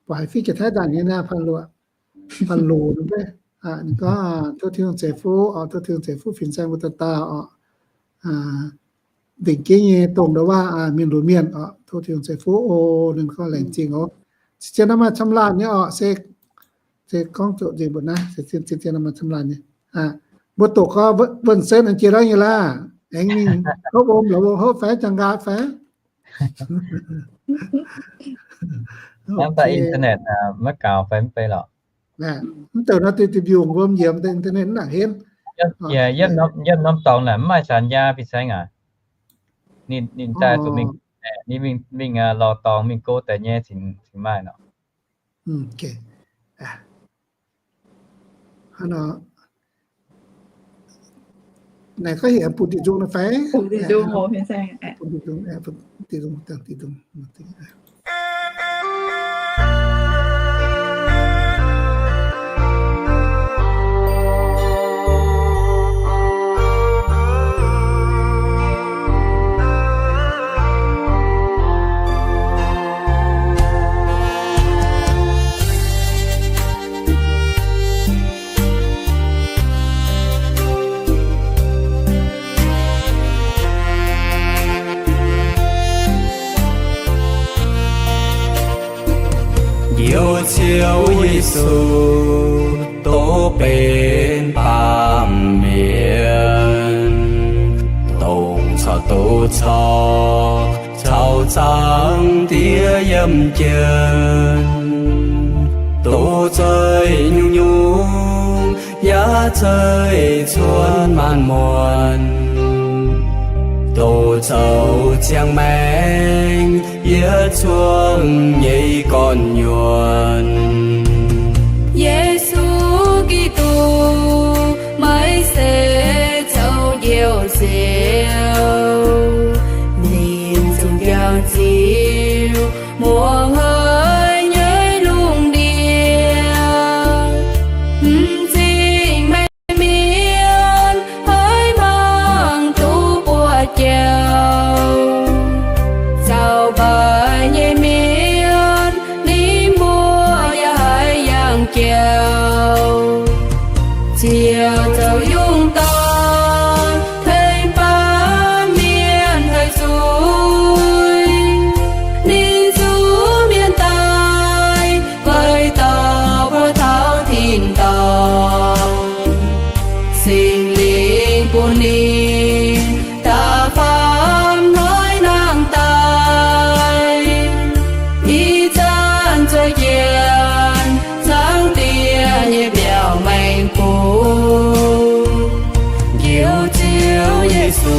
buatc haiz fiev jiex Taiv nzangc nyei naaiv, Paan Luoqc, Paan Luoqc, ninh gorngv, tov Tin-Hungh ceix fuqv oc, tov Tin-Hungh ceix fuqv fin-saeng mbuo dauh dauh oc. Ndengc jeiv nyei dongh ndau waac mienh lunx mienh oc, tov Tin-Hungh ceix fuqv oc, ninh gorngv laengz zingh oc. Zien naaiv maaih camv laanh nyei oc, se, se gorngv zoqc nzengc mbuox naaiv, se zien, zien naaiv maaih camv laanh nyei. Mbuo doqc gorngv Wuonh Sen aengx jiex ndau nyei laah, aengx mingh hopv om lorqc, hopv fai jangx nqaatv fai? Mv baac internet maiv gaux fai mv bei lorqc. Mv deix nor diuh diuh mbiungc mbuo nyiemz deix internet mv nangc henv. Yiem norm dorngx naaic mv maaih saanx njaa fin-saeng aac. Ninh daaih zuqc mingh, ninh mingh lorz dorngx mingh go deix nyei cingx maaih nor. Naaiv gorngv heuc bun diuh nzung nor fai? Njoux Ziouv Yesu, dov benx baamh mienh, dongh caux doz caux, caux Zaangc Diex yiem jienv, doz zeiv nyungc-nyungc, yaac zeiv cuotv maanc muotc, doz zoux ziangh maengc yietc zungv nyei gorn-nyuonh. Yesu Giduc, meih se zoux Njoux Ziouv, ninh zungv jangx ziux muoz-hnoi nyei lungh ndiev. M'zing meih mienh haiz mangc duqv buoz-jauv, zaux mbaih nyei mienh ninh mbuo yaac haiz yangh jauv. Ziouv zoux yungh dorn tengx baamh mienh haih zuqc ninh zuqc mienh daaih, weic dorh mbuo taux tin-dorngh. Singx Lingh bun ninh da'faam hnoi nangh daaih, ih zanc zueiz jienv Zaangc Diex nyei mbiaauc maengx bung. Njoux Ziouv Yesu,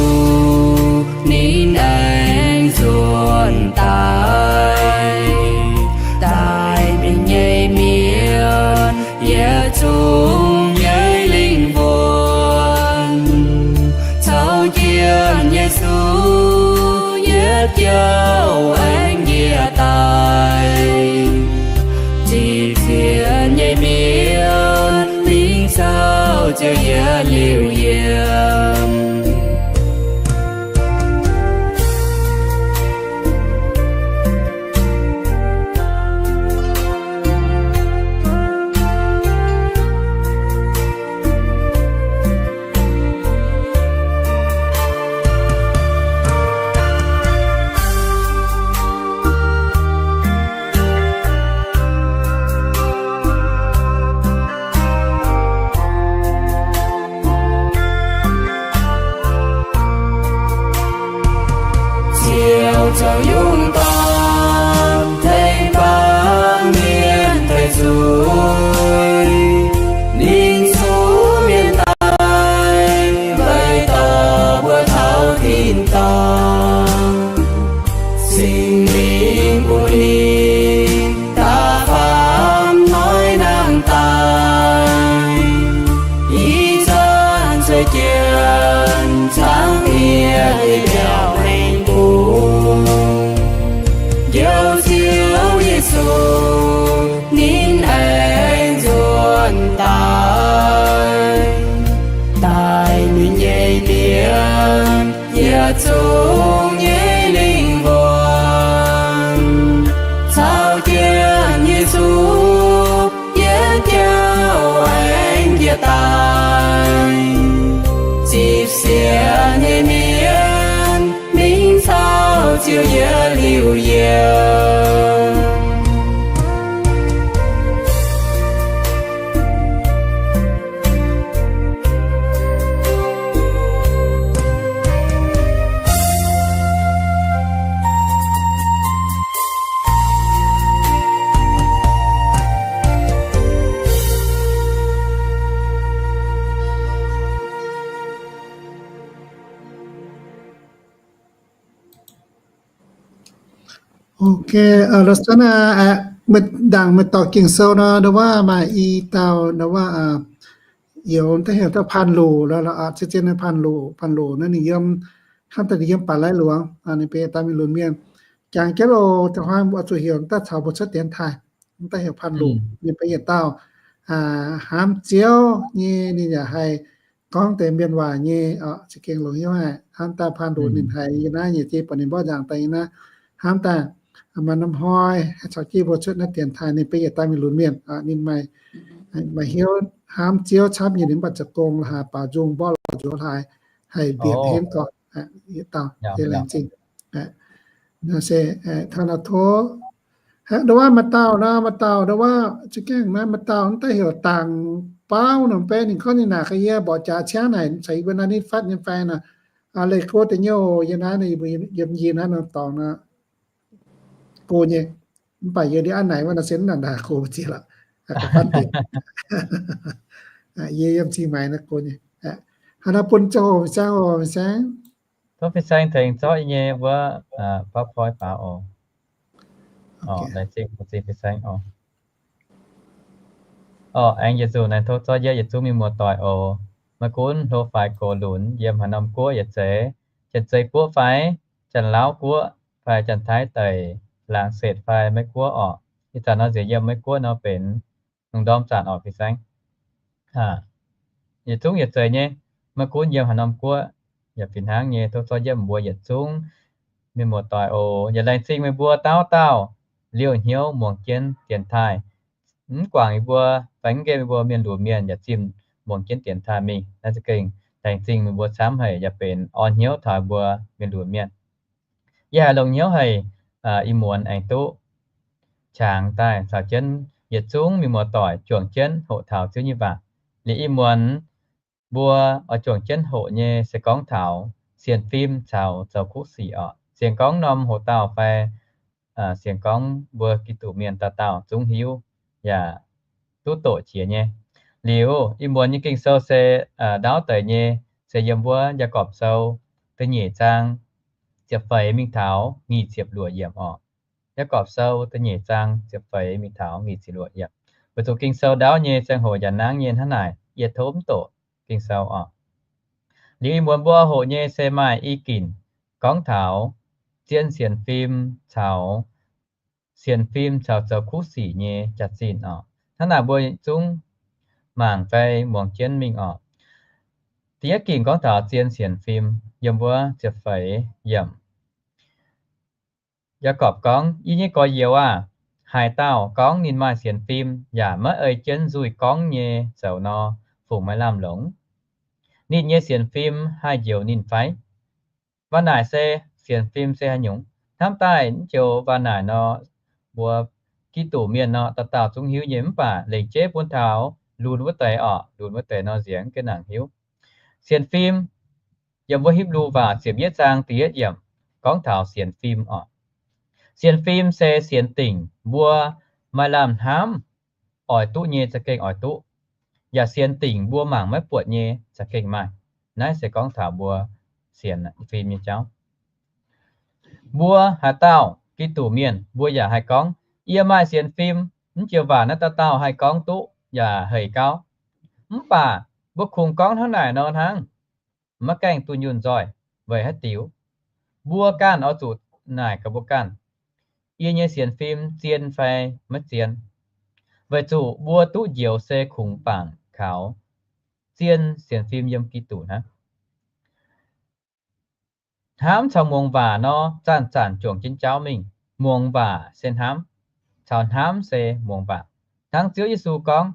ninh aengx nzuonx daaih, daaih mienh nyei mienh yietc zungv nyei lingh wuonh, caux jienv Yesu yietc jouh aengx njiec daaih. Ziqc cien nyei mienh mingh caux Ziouv yietc liuz yiem. Ziouv zoux yungh dorn tengx baamh mienh daic zuiz, ninh zuqc mienh daaih weic dorh mbuo taux tin-dorngh. Singx Lingh bun ninh da'faam hnoi nangh daaih, ih zanc zueiz jienv Zaangc Diex nyei mbiaauc maengx bung. Njoux Ziouv Yesu, ninh yietc zungv nyei lingh wuonh, caux jienv Yesu yietv jauv aengx njiec daaih. Zipv sienx nyei mienh mingh caux Ziouv yietv liuz yiem. Ok, lorz cuotv naaiv, meih ndaangc meih dorh Ging-Sou nor, ndau wuov maaih i dauh ndau wuov, youz daaih heuc dauh Paan Loc, zien-zien Paan Loc, Paan Loc naaiv ninh yiem, hnamv daaih ninh yiem Baaix Lai Luangx, ninh benx yietc dauh mienh lunx mienh. Jangx jienv loh, da'faanh mbuo zuqc heuc daaih caux mbuo cuotv dienx taaih, daaih heuc Paan Loc, ninh benx yietc dauh hnamv Ziouv nyei, ninh yaac haih gorngv deix mienh waac nyei, za'gengh longx hnyouv haic. Hnamv daaih Paan Loc ninh haiz yie naaiv nyei, yie buatc ninh mborqv nzangc daaih yie naaiv, hnamv daaih maaih norm hnoi haih caux jienv mbuo cuotv naaiv dienx taaih, ninh benx yietc dauh mienh lunx mienh, ninh maaih, maaih hnyouv hnamv Ziouv camv nyei, ninh mv baac zoux gong la'haaix baaux nzung mborqv lorz nzuonx hlaax, haih mbienc henv gorx, yietc dauh deix laengz zingh. Naaiv se taux naaiv tov, ndau wuov maaih dauh nor, maaih dauh ndau wuov za'gengh naaiv maaih dauh daaih heuc Dangc Bauv nor, benx ninh gorngv ninh naaic gaax yie, mborqv jaax ciangv naaic caux yie mbuo naaiv nitv fatv nyei fai nor, leih go deix nyouh yiem naaiv, yiem yie naaiv nor dorngx nor, go nyei. Mv baac yie ndiev aav naaic wuov nor se mv nangc ndaangc go mbu'ziex lorqc, fatv deix. Yie yiem Zingh Maix naaiv go nyei. Haaix nor bun ziangh hoc fin-saeng oc, fin-saeng. Tov fin-saeng tengx zorqv yie nyei wuov PowerPoint faaux oc. Laengz zingh, laengz zingh fin-saeng oc. Orqc, aengx yietc nzunc naaiv tov zorqv yietv yietc zungv mienh muoz-doic oc. Maiv gunv hlo faix gox lunx, yiem haaix norm guoqv yietc zeiz, Janx-Zei Guoqv fai, Janx-Lauv Guoqv fai, Janx-Taiv Deic, Laangz Setc fai Meiv Guoqv orqc. Ih zanc nor nziex yiem Meiv Guoqv nor benx lungh ndorm zanc orqc, fin-saeng. Yietc zungv yietc zeiz nyei, maiv gunv yiem haaix norm guoqv, yaac fih hnangv nyei, tov zorqv yietv mbuo yietc zungv mienh muoz-doic oc. Yaac laengz zingh meih mbuo dauh dauh liouh hnyouv muangx jienv dienx taaih. Mv guangc yie mbuo fai mv nqemh yie mbuo mienh lunx mienh yaac zimh muangx jienv dienx taaih mingh. Naaiv za'gengh laengz zingh meih mbuo camv haic, yaac benx orn hnyouv taux mbuo mienh lunx mienh. Yie haiz longx hnyouv haic, ih muonz aengx duqv qangx daaih caux jienv yietc zungv mienh muoz-doic juangc jienv hoqc taux Ziouv nyei waac. Liuz ih muonz mbuo oix juangc jienv hoqc nyei se gorngv taux sienx fim caux zoux kuv sic orqc. Sienx gorngv norm hoc dauh fai sienx gorngv mbuo Giduc mienh dauh dauh zungv hiuv yaac duqv doqc jiex nyei. Liuz ih muonz nyei Ging-Sou se ndaauv deix nyei, se yiem wuov Yaagorpc Sou da'nyeic zaang ziepc feix mingh taux nyic ziepc luoqc yiemc orqc. Yaagorpc Sou da'nyeic zaang ziepc feix mingh taux nyic ziepc luoqc yiemc. Weic zuqc Ging-Sou ndaauv nyei ziangh hoc yaac nangv nyei hnangv naaic, yie tov mv doqc Ging-Sou orqc. Liuz ih muonz mbuo hoqc nyei se maaih i ginc gorngv taux zien sienx fim caux sienx fim caux zoux kuv sic nyei jaax-zinh orqc. Hnangv naaic mbuo zungv mangc fai muangx jienv mingh orqc. Da'yietv ginc gorngv taux zien sienx fim, yiem wuov ziepc feix yiemc. Yaagorpc gorngv, Yie nyei gorx-youz aah! Haaix dauh gorngv ninh maaih sienx fim yaac maiv ei jienv nzuih gorngv nyei zoux nor, fungc maiv lamh longx. Ninh nyei sienx fim haih njoux ninh fai? Waac naaic se, sienx fim se haaix nyungc? Hnamv daaih mv joux waac naaic nor, mbuo Giduc mienh nor, dauh dauh zungv hiuv nyei, mv baac lengc jeiv bun taux lunx wuov deix orqc, lunx wuov deix nor nziex ga'nangc hiuv. Sienx fim, yiem wuov Hipv^lu waac ziepc yietv zaang da'yietv yiemc gorngv taux sienx fim orqc. Sienx fim se sienx dingc mbuo maaih lamh hnamv oix duqv nyei za'gengh oix duqv, yaac sienx dingc mbuo mangc maiv buatc nyei za'gengh maaih. Naaiv se gorngv taux mbuo sienx fim nyei jauv. Mbuo haaix dauh Giduc mienh mbuo yaac haih gorngv, Yie maaih sienx fim, mv joux waac naaiv dauh dauh haih gorngv duqv yaac hec gauv. Mv baac mbuo kungx gorngv hnangv naaic nor hnangv, maiv gaengh dunh yunh nzoih. Weic haaix diuc? Mbuo ganh oix zuqc naaic gaax mbuo ganh, Yie nyei sienx fim zien fai maiv zien? Weic zuqc mbuo duqv njoux se kungx bangc kaux zien sienx fim yiem Giduc hnangv. Hnamv caux muangx waac nor, zanc-zanc juangc jienv jauv mingh. Muangx waac se hnamv, caux hnamv se muangx waac. Hnangv Ziouv Yesu gorngv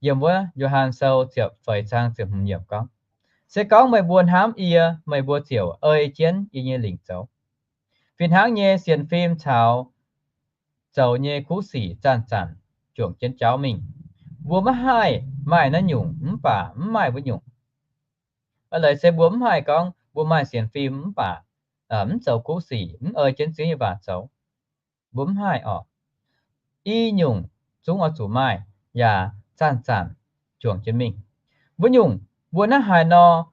yiem wuov Yo^han Sou ziepc feix zaang ziepc hmz yiemc gorngv, se gorngv meih mbuo hnamv yie, meih mbuo ziouc ei jienv yie nyei lingc zoux. Fih hnangv nyei, sienx fim caux zoux nyei kuv sic zanc-zanc juangc jienv jauv mingh. Mbuo maiv haih maaih naaiv nyungc mv baac mv maaih wuov nyungc. Eix leiz se mbuo mv haih gorngv mbuo maaih sienx fim mv baac mv zoux kuv sic, mv ei jienv Ziouv nyei waac zoux. Mbuo mv haih oc. I nyungc zungv oix zuqc maaih, yaac zanc-zanc juangc jienv mingh. Mbuo nyungc, mbuo naaiv haaix nor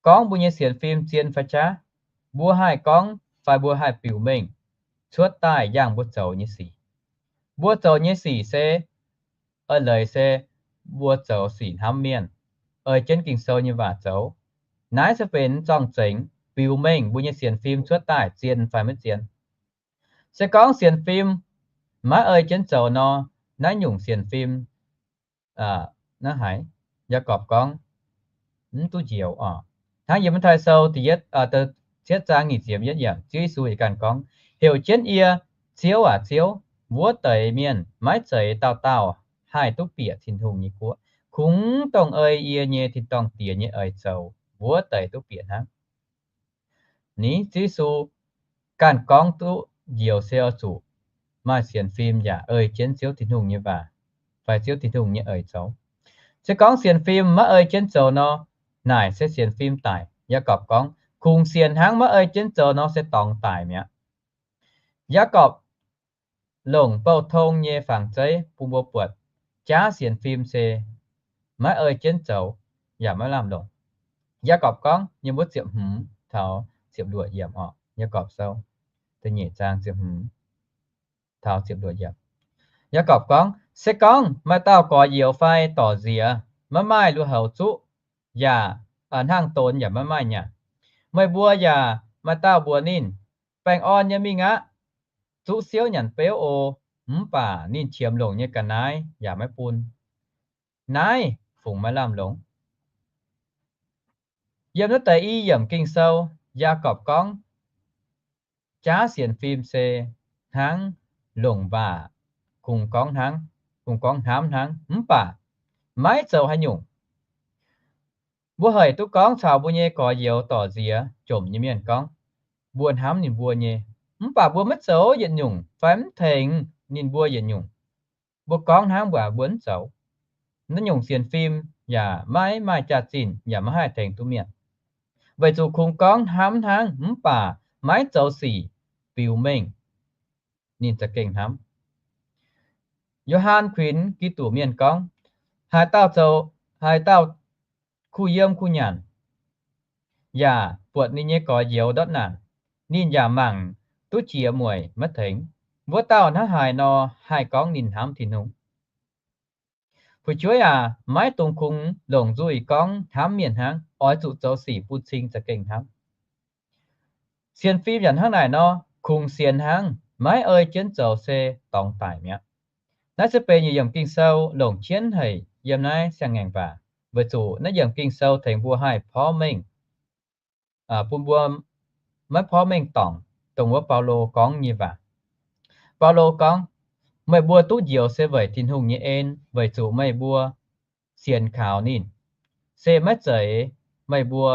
gorngv mbuo nyei sienx fim zien fai qaqv, mbuo haih gorngv fai mbuo haih biux mengh cuotv daaih yangh mbuo zoux nyei sic. Mbuo zoux nyei sic se, eix leiz se mbuo zoux sic hnamv mienh, ei jienv Ging-Sou nyei waac zoux. Naaiv se benx zorng-zengx biux mengh mbuo nyei sienx fim cuotv daaih zien fai maiv zien. Se gorngv sienx fim maiv ei jienv zoux nor, naaiv nyungc sienx fim, naaiv haiz, Yaagorpc gorngv, mv duqv njoux oc. Hnangv yiem Matv^taai Sou da'yietv, cietv zaang nyic ziepc yietv yiemc, Ziouv Yesu yaac ganh gorngv, heuc jienv yie, Ziouv aac, Ziouv, wuov deix mienh maiv zeiz dauh dauh haih duqv bieqc Tin-Hungh nyei guoqv. Kungx dongh ei yie nyei tin-dorngh Diex nyei eix zoux, wuov deix duqv bieqc hnangv. Ni, Ziouv Yesu ganh gorngv duqv njoux se oix zuqc maaih sienx fim yaac ei jienv Ziouv Tin-Hungh nyei waac fai Ziouv Tin-Hungh nyei eix zoux. Se gorngv sienx fim maiv ei jienv zoux nor, naaic se sienx fim daic. Yaagorpc gorngv, kungx sienx hnangv maiv ei jienv zoux nor se dorngx daic mi'aqv. Yaagorpc longc bouh tong nyei fangx zeiv bun mbuo buatc jaav sienx fim se maiv ei jienv zoux yaac maiv lamh longc. Yaagorpc gorngv, yiem wuov ziepc hmz taux ziepc luoqc yiemc oc. Yaagorpc Sou da'nyeic zaang ziepc hmz taux ziepc luoqc yiemc. Yaagorpc gorngv, se gorngv maaih dauh gorx-youz fai dorc nziex maiv maaih lui-houx zuqv, yaac hnangv donx yaac maiv maaih nyanc, meih mbuo yaac maaih dauh mbuox ninh, baengh orn nyei mingh aqv, zuqv siouv nyanc beuv oc, mv baac ninh qiemx longc nyei ga'naaiv yaac maiv bun. Naaiv fungx maiv lamh longc. Yiem naaiv deix i yiemc Ging-Sou, Yaagorpc gorngv, jaav sienx fim se hnangv longc waac, kungx gorngv hnangv, kungx gorngv hnamv hnangv, mv baac maiv zoux haaix nyungc. Mbuo haiz duqv gorngv caux mbuo nyei gorx-youz dorc nziex jomc nyei mienh gorngv, mbuo hnamv ninh mbuo nyei, mv baac mbuo maiv zoux yietc nyungc fai mv tengx ninh mbuo yietc nyungc. Mbuo gorngv hnangv mv baac mbuo mv zoux. Naaiv nyungc sienx fim yaac maiv maaih jaax-zinh yaac maiv haih tengx duqv mienh. Weic zuqc kungx gorngv hnamv hnangv mv baac maiv zoux sic biux mengh, ninh za'gengh hnamv. Yo^han kuinx Giduc mienh gorngv, haaix dauh zoux, haaix dauh kuh yiem kuh nyanc, yaac buatc ninh nyei gorx-youz ndortv naanc, ninh yaac mangc duqv jiex mueic maiv tengx, wuov dauh hnangv haaix nor haih gorngv ninh hnamv Tin-Hungh? Fu'jueiv aac, maiv dungx kungx longc nzuih gorngv hnamv mienh hnangv, oix zuqc zoux sic bun cing za'gengh hnamv. Sienx fim yaac hnangv naaic nor, kungx sienx hnangv, maiv ei jienv zoux se dorngx daic mi'aqv. Naaiv se benx yiemc Ging-Sou longc jienv haic yiem naaiv siang-ngaengc waac, weic zuqc naaiv yiemc Ging-Sou tengx mbuo haih porv mengh, bun mbuo maiv porv mengh dorngc dongh wuov Baulo gorngv nyei waac. Baulo gorngv, meih mbuo duqv njoux se weic Tin-Hungh nyei en, weic zuqc meih mbuo sienx kaux ninh. Se maiv zeiz meih mbuo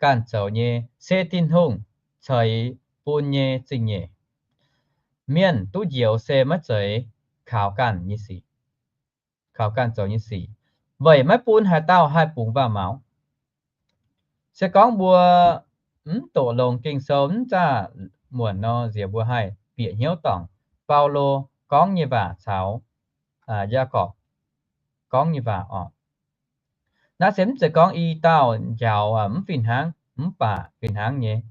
ganh zoux nyei, se Tin-Hungh ceix bun nyei zingh nyeic. Mienh duqv njoux se maiv zeiz kaux ganh nyei sic, kaux ganh zoux nyei sic, weic maiv bun haaix dauh haih bungx waac-maux. Se gorngv mbuo mv doqc longx Ging-Sou mv zaqc muonc nor, nziex mbuo haih bieqc hnyouv dorngc Baulo gorngv nyei waac caux Yaagorpc gorngv nyei waac oc. Naaiv se mv zeiz gorngv i dauh njaaux mv fih hnangv, mv baac fih hnangv nyei.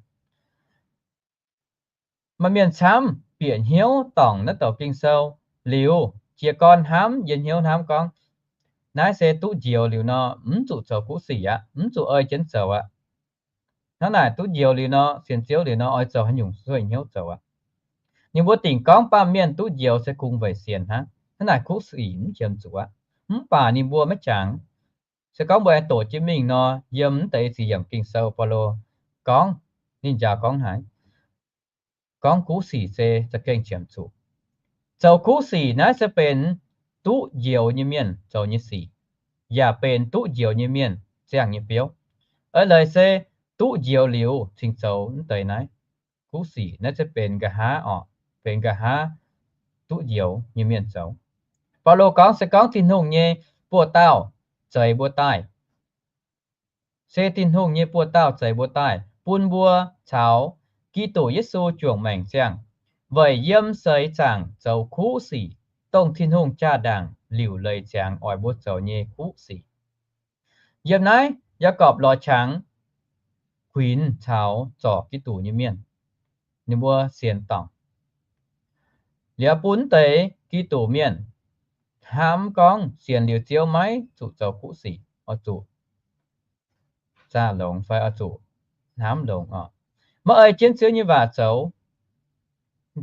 Maaih mienh camv bieqc hnyouv dorngc naaiv douc Ging-Sou liuz, jiez gorn hnamv, yiem hnyouv hnamv gorngv, naaiv se duqv njoux liuz nor, mv zuqc zoux kuv sic aqv, mv zuqc ei jienv zoux aqv. Hnangv naaic duqv njoux liuz nor, sienx Ziouv liuz nor, oix zoux haaix nyungc sueih hnyouv zoux aqv. Ninh mbuo dingc gorngv baamh mienh duqv njoux se kungx weic sienx hnangv, hnangv naaic kuv sic mv qiemx zuqc aqv. Mv baac ninh mbuo maiv jangx. Se gorngv mbuo aengx doqc jienv mingh nor, yiem mv deix ziex yiemc Ging-Sou Baulo gorngv, Ninh njaaux gorngv haaix? Gorngv kuv sic se za'gengh qiemx zuqc. Zoux kuv sic naaiv se benx duqv njoux nyei mienh zoux nyei sic, yaac benx duqv njoux nyei mienh ziangh nyei biouv. Eix leiz se duqv njoux liuz cingx zoux mv deix naaiv. Kuv sic naaiv se benx nqa'haav oc, benx nqa'haav duqv njoux nyei mienh zoux. Baulo gorngv se gorngv Tin-Hungh nyei buoz-dauh zeix mbuo daaih, se Tin-Hungh nyei buoz-dauh zeix mbuo daaih bun mbuo caux Giduc Yesu juangc maengc ziangh, weic yiem seix zaangc zoux kuv sic, dongh Tin-Hungh jaa-ndaangc liuc leiz ziangx oix mbuo zoux nyei kuv sic. Yiem naaiv Yaagorpc lorz qangx kuinx caux zorc Giduc nyei mienh, ninh mbuo sienx dorngc. Liuz bun deix Giduc mienh hnamv gorngv sienx liuz Ziouv maiv zuqc zoux kuv sic, oix zuqc zaah longx fai oix zuqc hnamv longx oc. Maiv ei jienv Ziouv nyei waac zoux,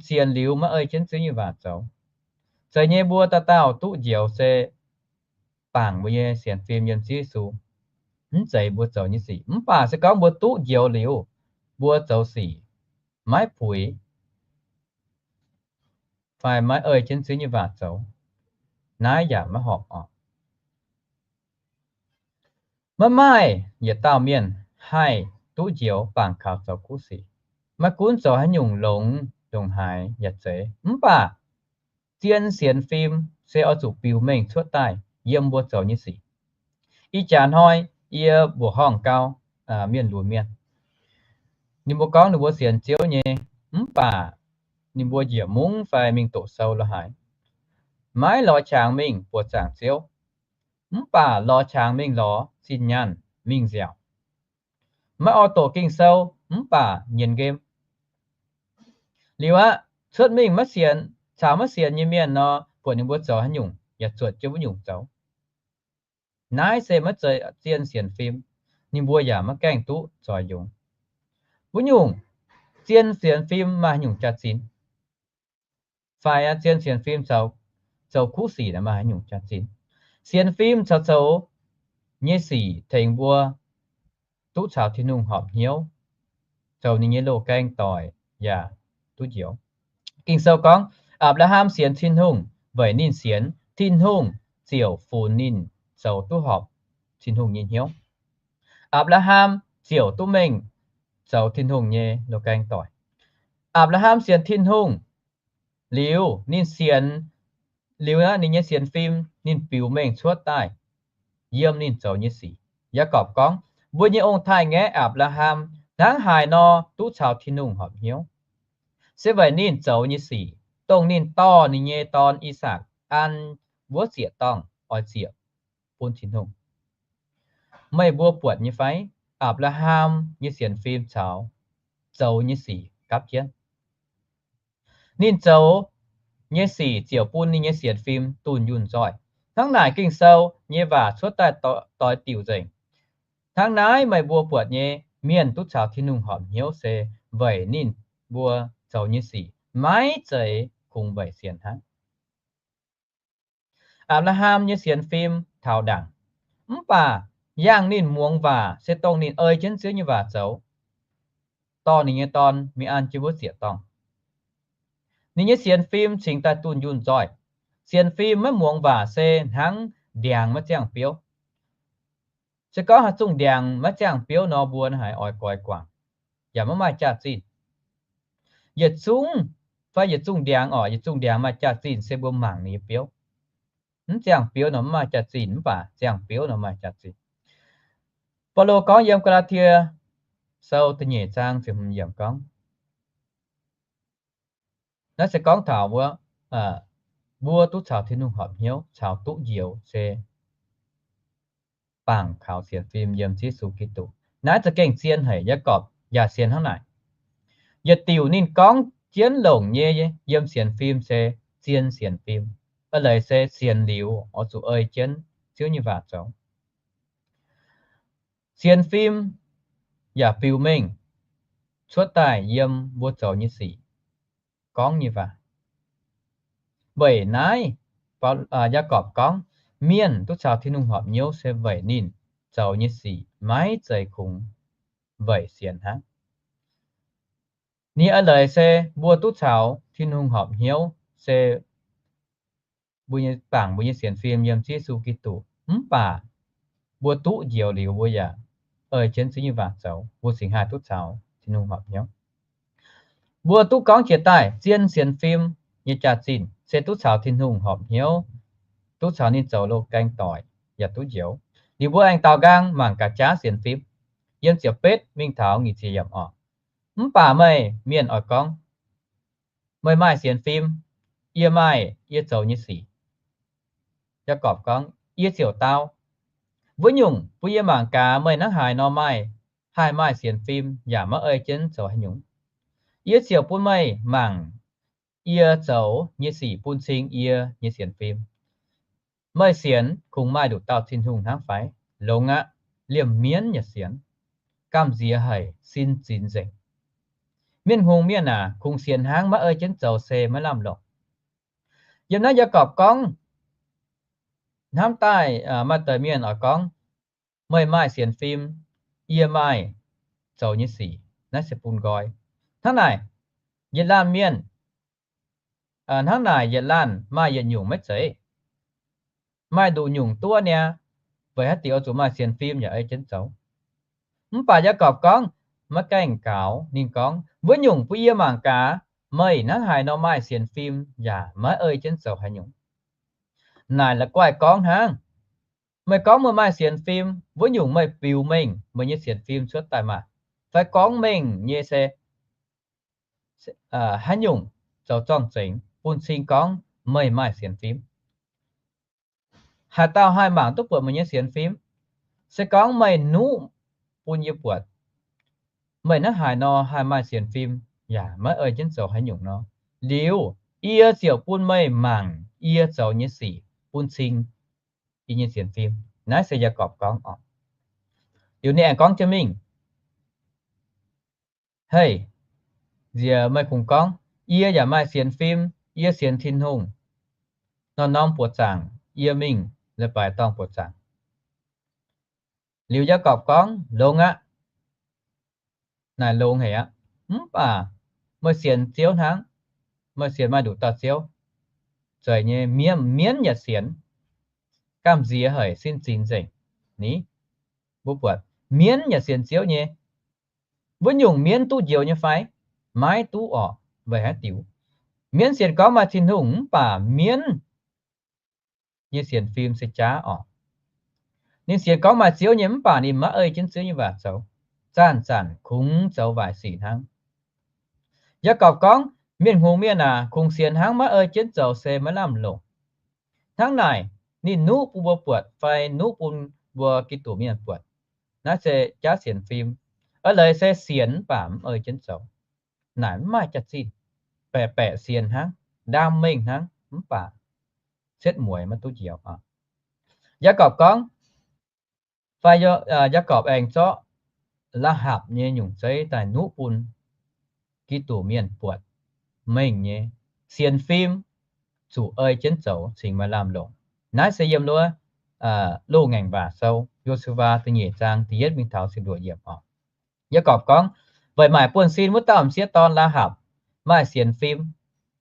sienx liuz maiv ei jienv Ziouv nyei waac zoux. Zeiz nyei mbuo dauh dauh duqv njoux se bangc mbuo nyei sienx fim yiem Ziouv Yesu, mv zeiz mbuo zoux nyei sic. Mv baac se gorngv mbuo duqv njoux liuz, mbuo zoux sic maiv puix fai maiv ei jienv Ziouv nyei waac zoux, naaiv yaac maiv horpc oc. Maiv maaih yietc dauh mienh haih duqv njoux bangc kaux zoux kuv sic. Maiv gunv zoux haaix nyungc longx ndongc haaix yaac zeiz. Mv baac zien sienx fim se oix zuqc biux mengh cuotv daaih yiem mbuo zoux nyei sic. Ih jaax hnoi yie mbuoqc horngh gau mienh lunx mienh, ninh mbuo gorngv ninh mbuo sienx Ziouv nyei, mv baac ninh mbuo njiec mungv fai mingh doqc sou lorz haaix, maiv lorz qangx mingh buoqc zaangc Ziouv, mv baac lorz qangx mingh lorz zinh nyaanh mingh nziaauc. Maiv oix doqc Ging-Sou, mv baac nyienz nqem. Liuz aqv, cuotv mingh maiv sienx, caux maiv sienx nyei mienh nor, buatc ninh mbuo zoux haaix nyungc yaac zuotc jienv wuov nyungc zoux. Naaiv se maiv zeiz zien sienx fim, ninh mbuo yaac maiv gaengh duqv zoux yungz. Wuov nyungc, zien sienx fim maaih haaix nyungc jaax-zinh? Fai zien sienx fim zoux kuv sic maaih haaix nyungc jaax-zinh? Sienx fim caux zoux nyei sic tengx mbuo duqv caux Tin-Hungh horpc hnyouv, zoux ninh nyei loz-gaeng doic yaac duqv njoux. Ging-Sou gorngv, Apc^laa^ham sienx Tin-Hungh, weic ninh sienx, Tin-Hungh ziouc funx ninh zoux duqv horpc Tin-Hungh nyei hnyouv. Apc^laa^ham ziouc duqv mengh zoux Tin-Hungh nyei loz-gaeng doic. Apc^laa^ham sienx Tin-Hungh liuz, ninh sienx liuz aqv, ninh nyei sienx fim ninh biux mengh cuotv daaih yiem ninh zoux nyei sic. Yaagorpc gorngv, mbuo nyei ong-taaix-ngaeqv Apc^laa^ham hnangv haaix nor duqv caux Tin-Hungh horpc hnyouv, se weic ninh zoux nyei sic, dongh ninh dorh ninh nyei dorn, I^sakc, an wuov ziec-dorngh oix ziec bun Tin-Hungh. Meih mbuo buatc nyei fai? Apc^laa^ham nyei sienx fim caux zoux nyei sic gapv jienv. Ninh zoux nyei sic ziouc bun ninh nyei sienx fim dunh yunh nzoih. Hnangv naaic Ging-Sou nyei waac cuotv daaih doix diuc nzengc. Hnangv naaiv meih mbuo buatc nyei, mienh duqv caux Tin-Hungh horpc hnyouv se weic ninh mbuo zoux nyei sic maiv zeiz kungx weic sienx hnangv. Apc^laa^ham nyei sienx fim taux ndaangc, mv baac yangh ninh muangx waac se dongh ninh ei jienv Ziouv nyei waac zoux, dorh ninh nyei dorn mingh an jienv wuov ziec-dorngh. Ninh nyei sienx fim cingx daaih dunh yunh nzoih. Sienx fim maiv muangx waac se hnangv ndiangx maiv ziangh biouv. Se gorngv haaix zungh ndiangx maiv ziangh biouv nor, mbuo haiz oix goix guangc, yaac maiv maaih jaax-zinh. Yietc zungv fai yietc zungh ndiangx oc, yietc zungh ndiangx maaih jaax-zinh se mbuo mangc ninh nyei biouv. Mv ziangh biouv nor mv maaih jaax-zinh, mv baac ziangh biouv nor maaih jaax-zinh. Baulo gorngv yiem Gaa^laa^tie Sou da'nyeic zaang ziepc hmz yiemc gorngv, naaiv se gorngv taux wuov, mbuo duqv caux Tin-Hungh horpc hnyouv caux duqv njoux se bangc kaux sienx fim yiem Yesu Giduc. Naaiv za'gengh zien haic, Yaagorpc yaac sienx hnangv naaic. Yietc diuc ninh gorngv jienv longc nyei yiem sienx fim se zien sienx fim. Eix leiz se sienx liuz oix zuqc ei jienv Ziouv nyei waac zoux. Sienx fim yaac biux mengh cuotv daaih yiem mbuo zoux nyei sic, gorngv nyei waac. Weic naaiv, Yaagorpc gorngv, mienh duqv caux Tin-Hungh horpc hnyouv se weic ninh zoux nyei sic maiv zeiz kungx weic sienx hnangv. Ninh eix leiz se mbuo duqv caux Tin-Hungh horpc hnyouv se mbuo nyei, bangc mbuo nyei sienx fim yiem Ziouv Yesu Giduc. Mv baac mbuo duqv njoux liuz mbuo yaac ei jienv Ziouv nyei waac zoux, mbuo cingx haih duqv caux Tin-Hungh horpc hnyouv. Mbuo duqv gorngv jiex daaih zien sienx fim nyei jaax-zinh se duqv caux Tin-Hungh horpc hnyouv, duqv caux ninh zoux loz-gaeng doic yaac duqv njoux. Liuz mbuo aengx daaux nqaang mangc gaax jaax sienx fim yiem ziepc betv mingh taux nyic ziepc yiemc oc. Mv baac meih mienh oix gorngv, meih maaih sienx fim, yie maaih yie zoux nyei sic. Yaagorpc gorngv, yie ziouc dau, wuov nyungc bun yie mangc gaax meih hnangv haaix nor maaih, haih maaih sienx fim yaac maiv ei jienv zoux haaix nyungc. Yie ziouc bun meih mangc yie zoux nyei sic bun cing yie nyei sienx fim. Meih sienx kungx maaih nduqc dauh Tin-Hungh hnangv fai? Longx aqv. Liemh mienv yaac sienx, gamh nziex haic, sin zinx nzengc. Mienh hungh mienh aac, kungx sienx hnangv maiv ei jienv zoux se maiv lamh longc. Yiem naaiv Yaagorpc gorngv, hnamv daaih maaih deix mienh oix gorngv, meih maaih sienx fim, yie maaih zoux nyei sic. Naaiv se bun nqoi. Hnangv naaic, yietc laanh mienh, hnangv naaic yietc laanh maaih yietc nyungc maiv zeiz. Maaih nduqc nyungc duqv niaa, weic haaix diuc oix zuqc maaih sienx fim yaac ei jienv zoux? Mv baac Yaagorpc gorngv, maiv gaengh gaux. Ninh gorngv, wuov nyungc bun yie mangc gaax meih hnangv haaix nor maaih sienx fim yaac maiv ei jienv zoux haaix nyungc. Naaic la'guaih gorngv hnangv. Meih gorngv meih maaih sienx fim, wuov nyungc meih biux mengh meih nyei sienx fim cuotv daaih maah? Fai gorngv mengh nyei se haaix nyungc zoux zorng-zengx bun cing gorngv meih maaih sienx fim? Haaix dauh haih mangc duqv buatc meih nyei sienx fim? Se gorngv meih nuqv bun yie buatc meih hnangv haaix nor haih maaih sienx fim yaac maiv ei jienv zoux haaix nyungc nor, liuz yie ziouc bun meih mangc yie zoux nyei sic bun cing yie nyei sienx fim. Naaiv se Yaagorpc gorngv oc. Liuz ninh aengx gorngv jienv mingh, Hei, nziex meih kungx gorngv, yie yaac maaih sienx fim, yie sienx Tin-Hungh. Norm-norm buoqc zaangc yie mingh leiz-baaix dorngh buoqc zaangc. Liuz Yaagorpc gorngv, Longx aqv. Naaic longx haic aqv. Mv baac meih sienx Ziouv hnangv. Meih sienx maaih nduqc dauh Ziouv. Zeiz nyei, mienv, mienv yaac sienx. Gamh nziex haic, sin zinx nzengc. Ni, mbuo buatc mienv yaac sienx Ziouv nyei. Wuov nyungc mienv duqv njoux nyei fai? Maiv duqv orqc. Weic haaix diuc? Mienv sienx gorngv maaih Tin-Hungh mv baac mienv nyei sienx fim se jaav orqc. Ninh sienx gorngv maaih Ziouv nyei mv baac ninh maiv ei jienv Ziouv nyei waac zoux, zanc-zanc kungx zoux waaic sic hnangv. Yaagorpc gorngv, mienh hngongx mienh aac, kungx sienx hnangv maiv ei jienv zoux se maiv lamh longc. Hnangv naaic, ninh nuqv bun mbuo buatc fai nuqv bun mbuo Giduc mienh buatc. Naaiv se jaav sienx fim. Eix leiz se sienx mv baac mv ei jienv zoux. Naaic mv maaih jaax-zinh, baeqc baeqc sienx hnangv, ndaam mengh hnangv mv baac setv mueiz maiv duqv njoux. Yaagorpc gorngv, fai Yaagorpc aengx zorqv Laa^hapc nyei nyungc zeiv daaih nuqv bun Giduc mienh buatc mengh nyei sienx fim zuqc ei jienv zoux cingx maaih lamh longc. Naaiv se yiem wuov Loz-Ngaengc Waac Sou, Yo^su^waa da'nyeic zaang da'yietv mingh taux ziepc luoqc yiemc oc. Yaagorpc gorngv, weic maaic buonv-sin wuov dauh m'sieqv dorn Laa^hapc maaih sienx fim.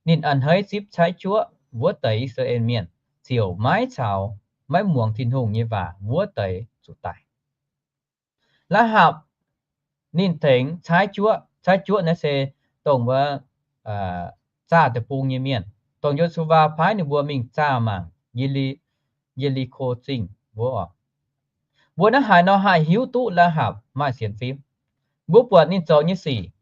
Ninh a'hneiv zipv caaiv juoqv wuov deix I^saa^laa^en Mienh, ziouc maiv caux maiv muangx Tin-Hungh nyei waac wuov deix zuqc daic. Laa^hapc ninh tengx caaiv juoqv. Caaiv juoqv naaiv se dongh wuov zaah deic-bung nyei mienh, dongh Yo^su^waa paaiv ninh mbuo mingh zaah mangc Ye^li, Ye^li^ko Zingh wuov oc. Mbuo hnangv haaix nor haih hiuv duqv Laa^hapc maaih sienx fim? Mbuo buatc ninh zoux nyei sic.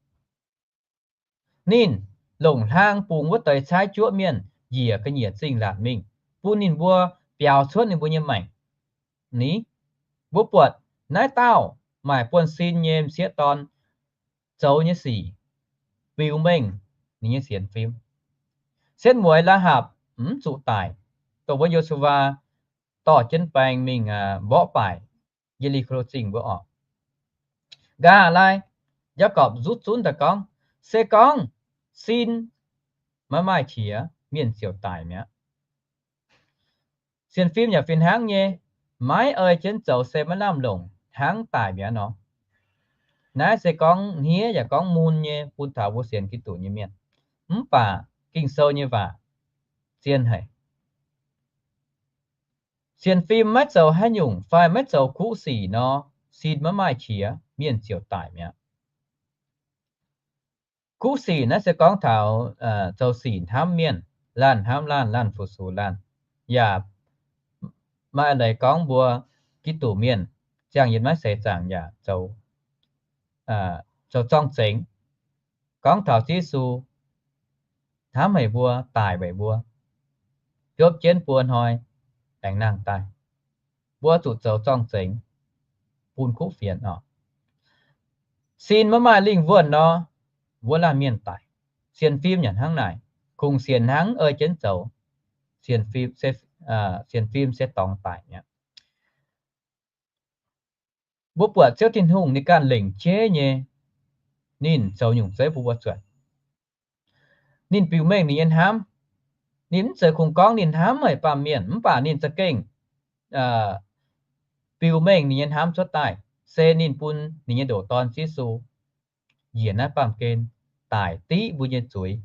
Ninh longc hlang bungx wuov deix caaiv juoqv mienh njiec ga'nyiec zingh laatc mingh, bun ninh mbuo biaux cuotv ninh mbuo nyei maengc. Ni, mbuo buatc naaiv dauh maaic buonv-sin nyei m'sieqv dorn zoux nyei sic biux mengh ninh nyei sienx fim. Setv mueiz Laa^hapc mv zuqc daic, dongh wuov Yo^su^waa dorh jienv baeng mingh mborqv baaic Ye^li^ko Zingh wuov oc. Nqa'haav laai, Yaagorpc nzutv zunv daaih gorngv, se gorngv sin maiv maaih qiex, mienh ziouc daic mi'aqv. Sienx fim yaac fih hnangv nyei, maiv ei jienv zoux se maiv lamh longc, hnangv daic mi'aqv nor. Naaiv se gorngv hniev yaac gorngv mun nyei bun taux mbuo sienx Giduc nyei mienh. Mv baac Ging-Sou nyei waac zien haic. Sienx fim maiv zoux haaix nyungc fai maiv zoux kuv sic nor, sin maiv maaih qiex, mienh ziouc daic mi'aqv. Kuv sic naaiv se gorngv taux zoux sic hnamv mienh, laanh hnamv laanh, laanh fu-sux laanh, yaac maaih leiz gorngv mbuo Giduc mienh ziangh yiem naaiv seix zaangc yaac zoux zorng-zengx. Gorngv taux Yesu hnamv haic mbuo, daic weic mbuo, biopv jienv buo hnoi aengx nangh daaih, mbuo zuqc zoux zorng-zengx bun kuv fienx oc. Sin maiv maaih lingh wuonh nor, wuov laanh mienh daic. Sienx fim yaac hnangv naaic, kungx sienx hnangv ei jienv zoux, sienx fim se dorngx daic mi'aqv. Mbuo buatc Ziouv Tin-Hungh ninh ganh lengc jeiv nyei, ninh zoux nyungc zeiv bun mbuo zuotc. Ninh biux mengh ninh nyei hnamv. Ninh mv zeiz kungx gorngv ninh hnamv haic baamh mienh, mv baac ninh za'gengh biux mengh ninh nyei hnamv cuotv daaih, se ninh bun ninh nyei ndoqc Dorn Yesu njiec naaiv baamh gen daic div mbuo nyei zuiz,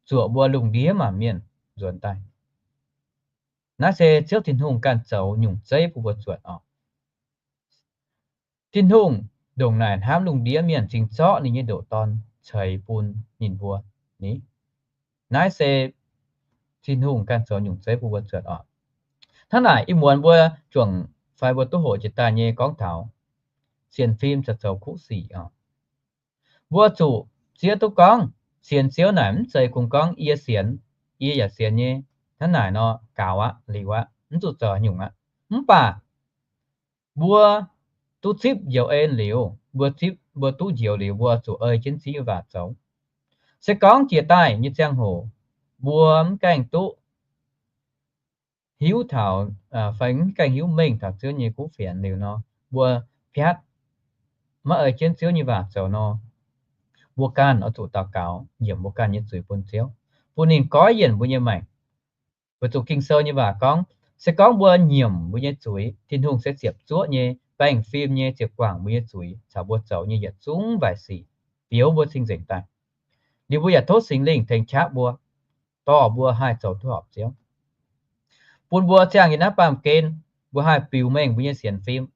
zuoqc mbuo lungh ndiev maanc mienh nzuonx daaih. Naaiv se Ziouv Tin-Hungh ganh zoux nyungc zeiv bun mbuo zuotc oc. Tin-Hungh ndongc naaic hnamv lungh ndiev mienh cingx zorqv ninh nyei ndoqc Dorn ceix bun ninh mbuo. Ni, naaiv se Tin-Hungh ganh zoux nyungc zeiv bun mbuo zuotc oc. Hnangv naaic ih muonz mbuo juangc fai mbuo duqv hoqc jiex daaih nyei gorngv taux sienx fim zoux kuv sic oc. Mbuo zuqc zieqv duqv gorngv sienx Ziouv naaic mv zeiz kungx gorngv yie sienx, yie yaac sienx nyei, hnangv naaic nor gaux aqv, liuz aqv, mv zuqc zoux nyungc aqv. Mv baac mbuo duqv zipv njoux en liuz, mbuo zipv, mbuo duqv njoux liuz, mbuo zuqc ei jienv Ziouv nyei waac zoux. Se gorngv jiex daaih nyei ziangh hoc mbuo mv gaengh duqv hiuv taux fai mv gaengh hiuv mengh taux Ziouv nyei kuv fienx liuz nor, mbuo piatv maiv ei jienv Ziouv nyei waac zoux nor, mbuo ganh oix zuqc daux gaux nyiemc mbuo ganh nyei zuiz bun Ziouv, bun ninh goiv yienc mbuo nyei maengc. Weic zuqc Ging-Sou nyei waac gorngv, se gorngv mbuo nyiemc mbuo nyei zuiz, Tin-Hungh se ziepc zuoqv nyei, baengh fim nyei, ziepc guangc mbuo nyei zuiz caux mbuo zoux nyei yietc zungv waaic sic, biux mbuo cing-nzengc daaih. Liuz mbuo yaac tov Singx Lingh tengx qaqv mbuo, dorh mbuo haih zoux duqv horpc Ziouv. Bun mbuo ziangh yiem naaiv baamh gen, mbuo haih biux mengh mbuo nyei sienx fim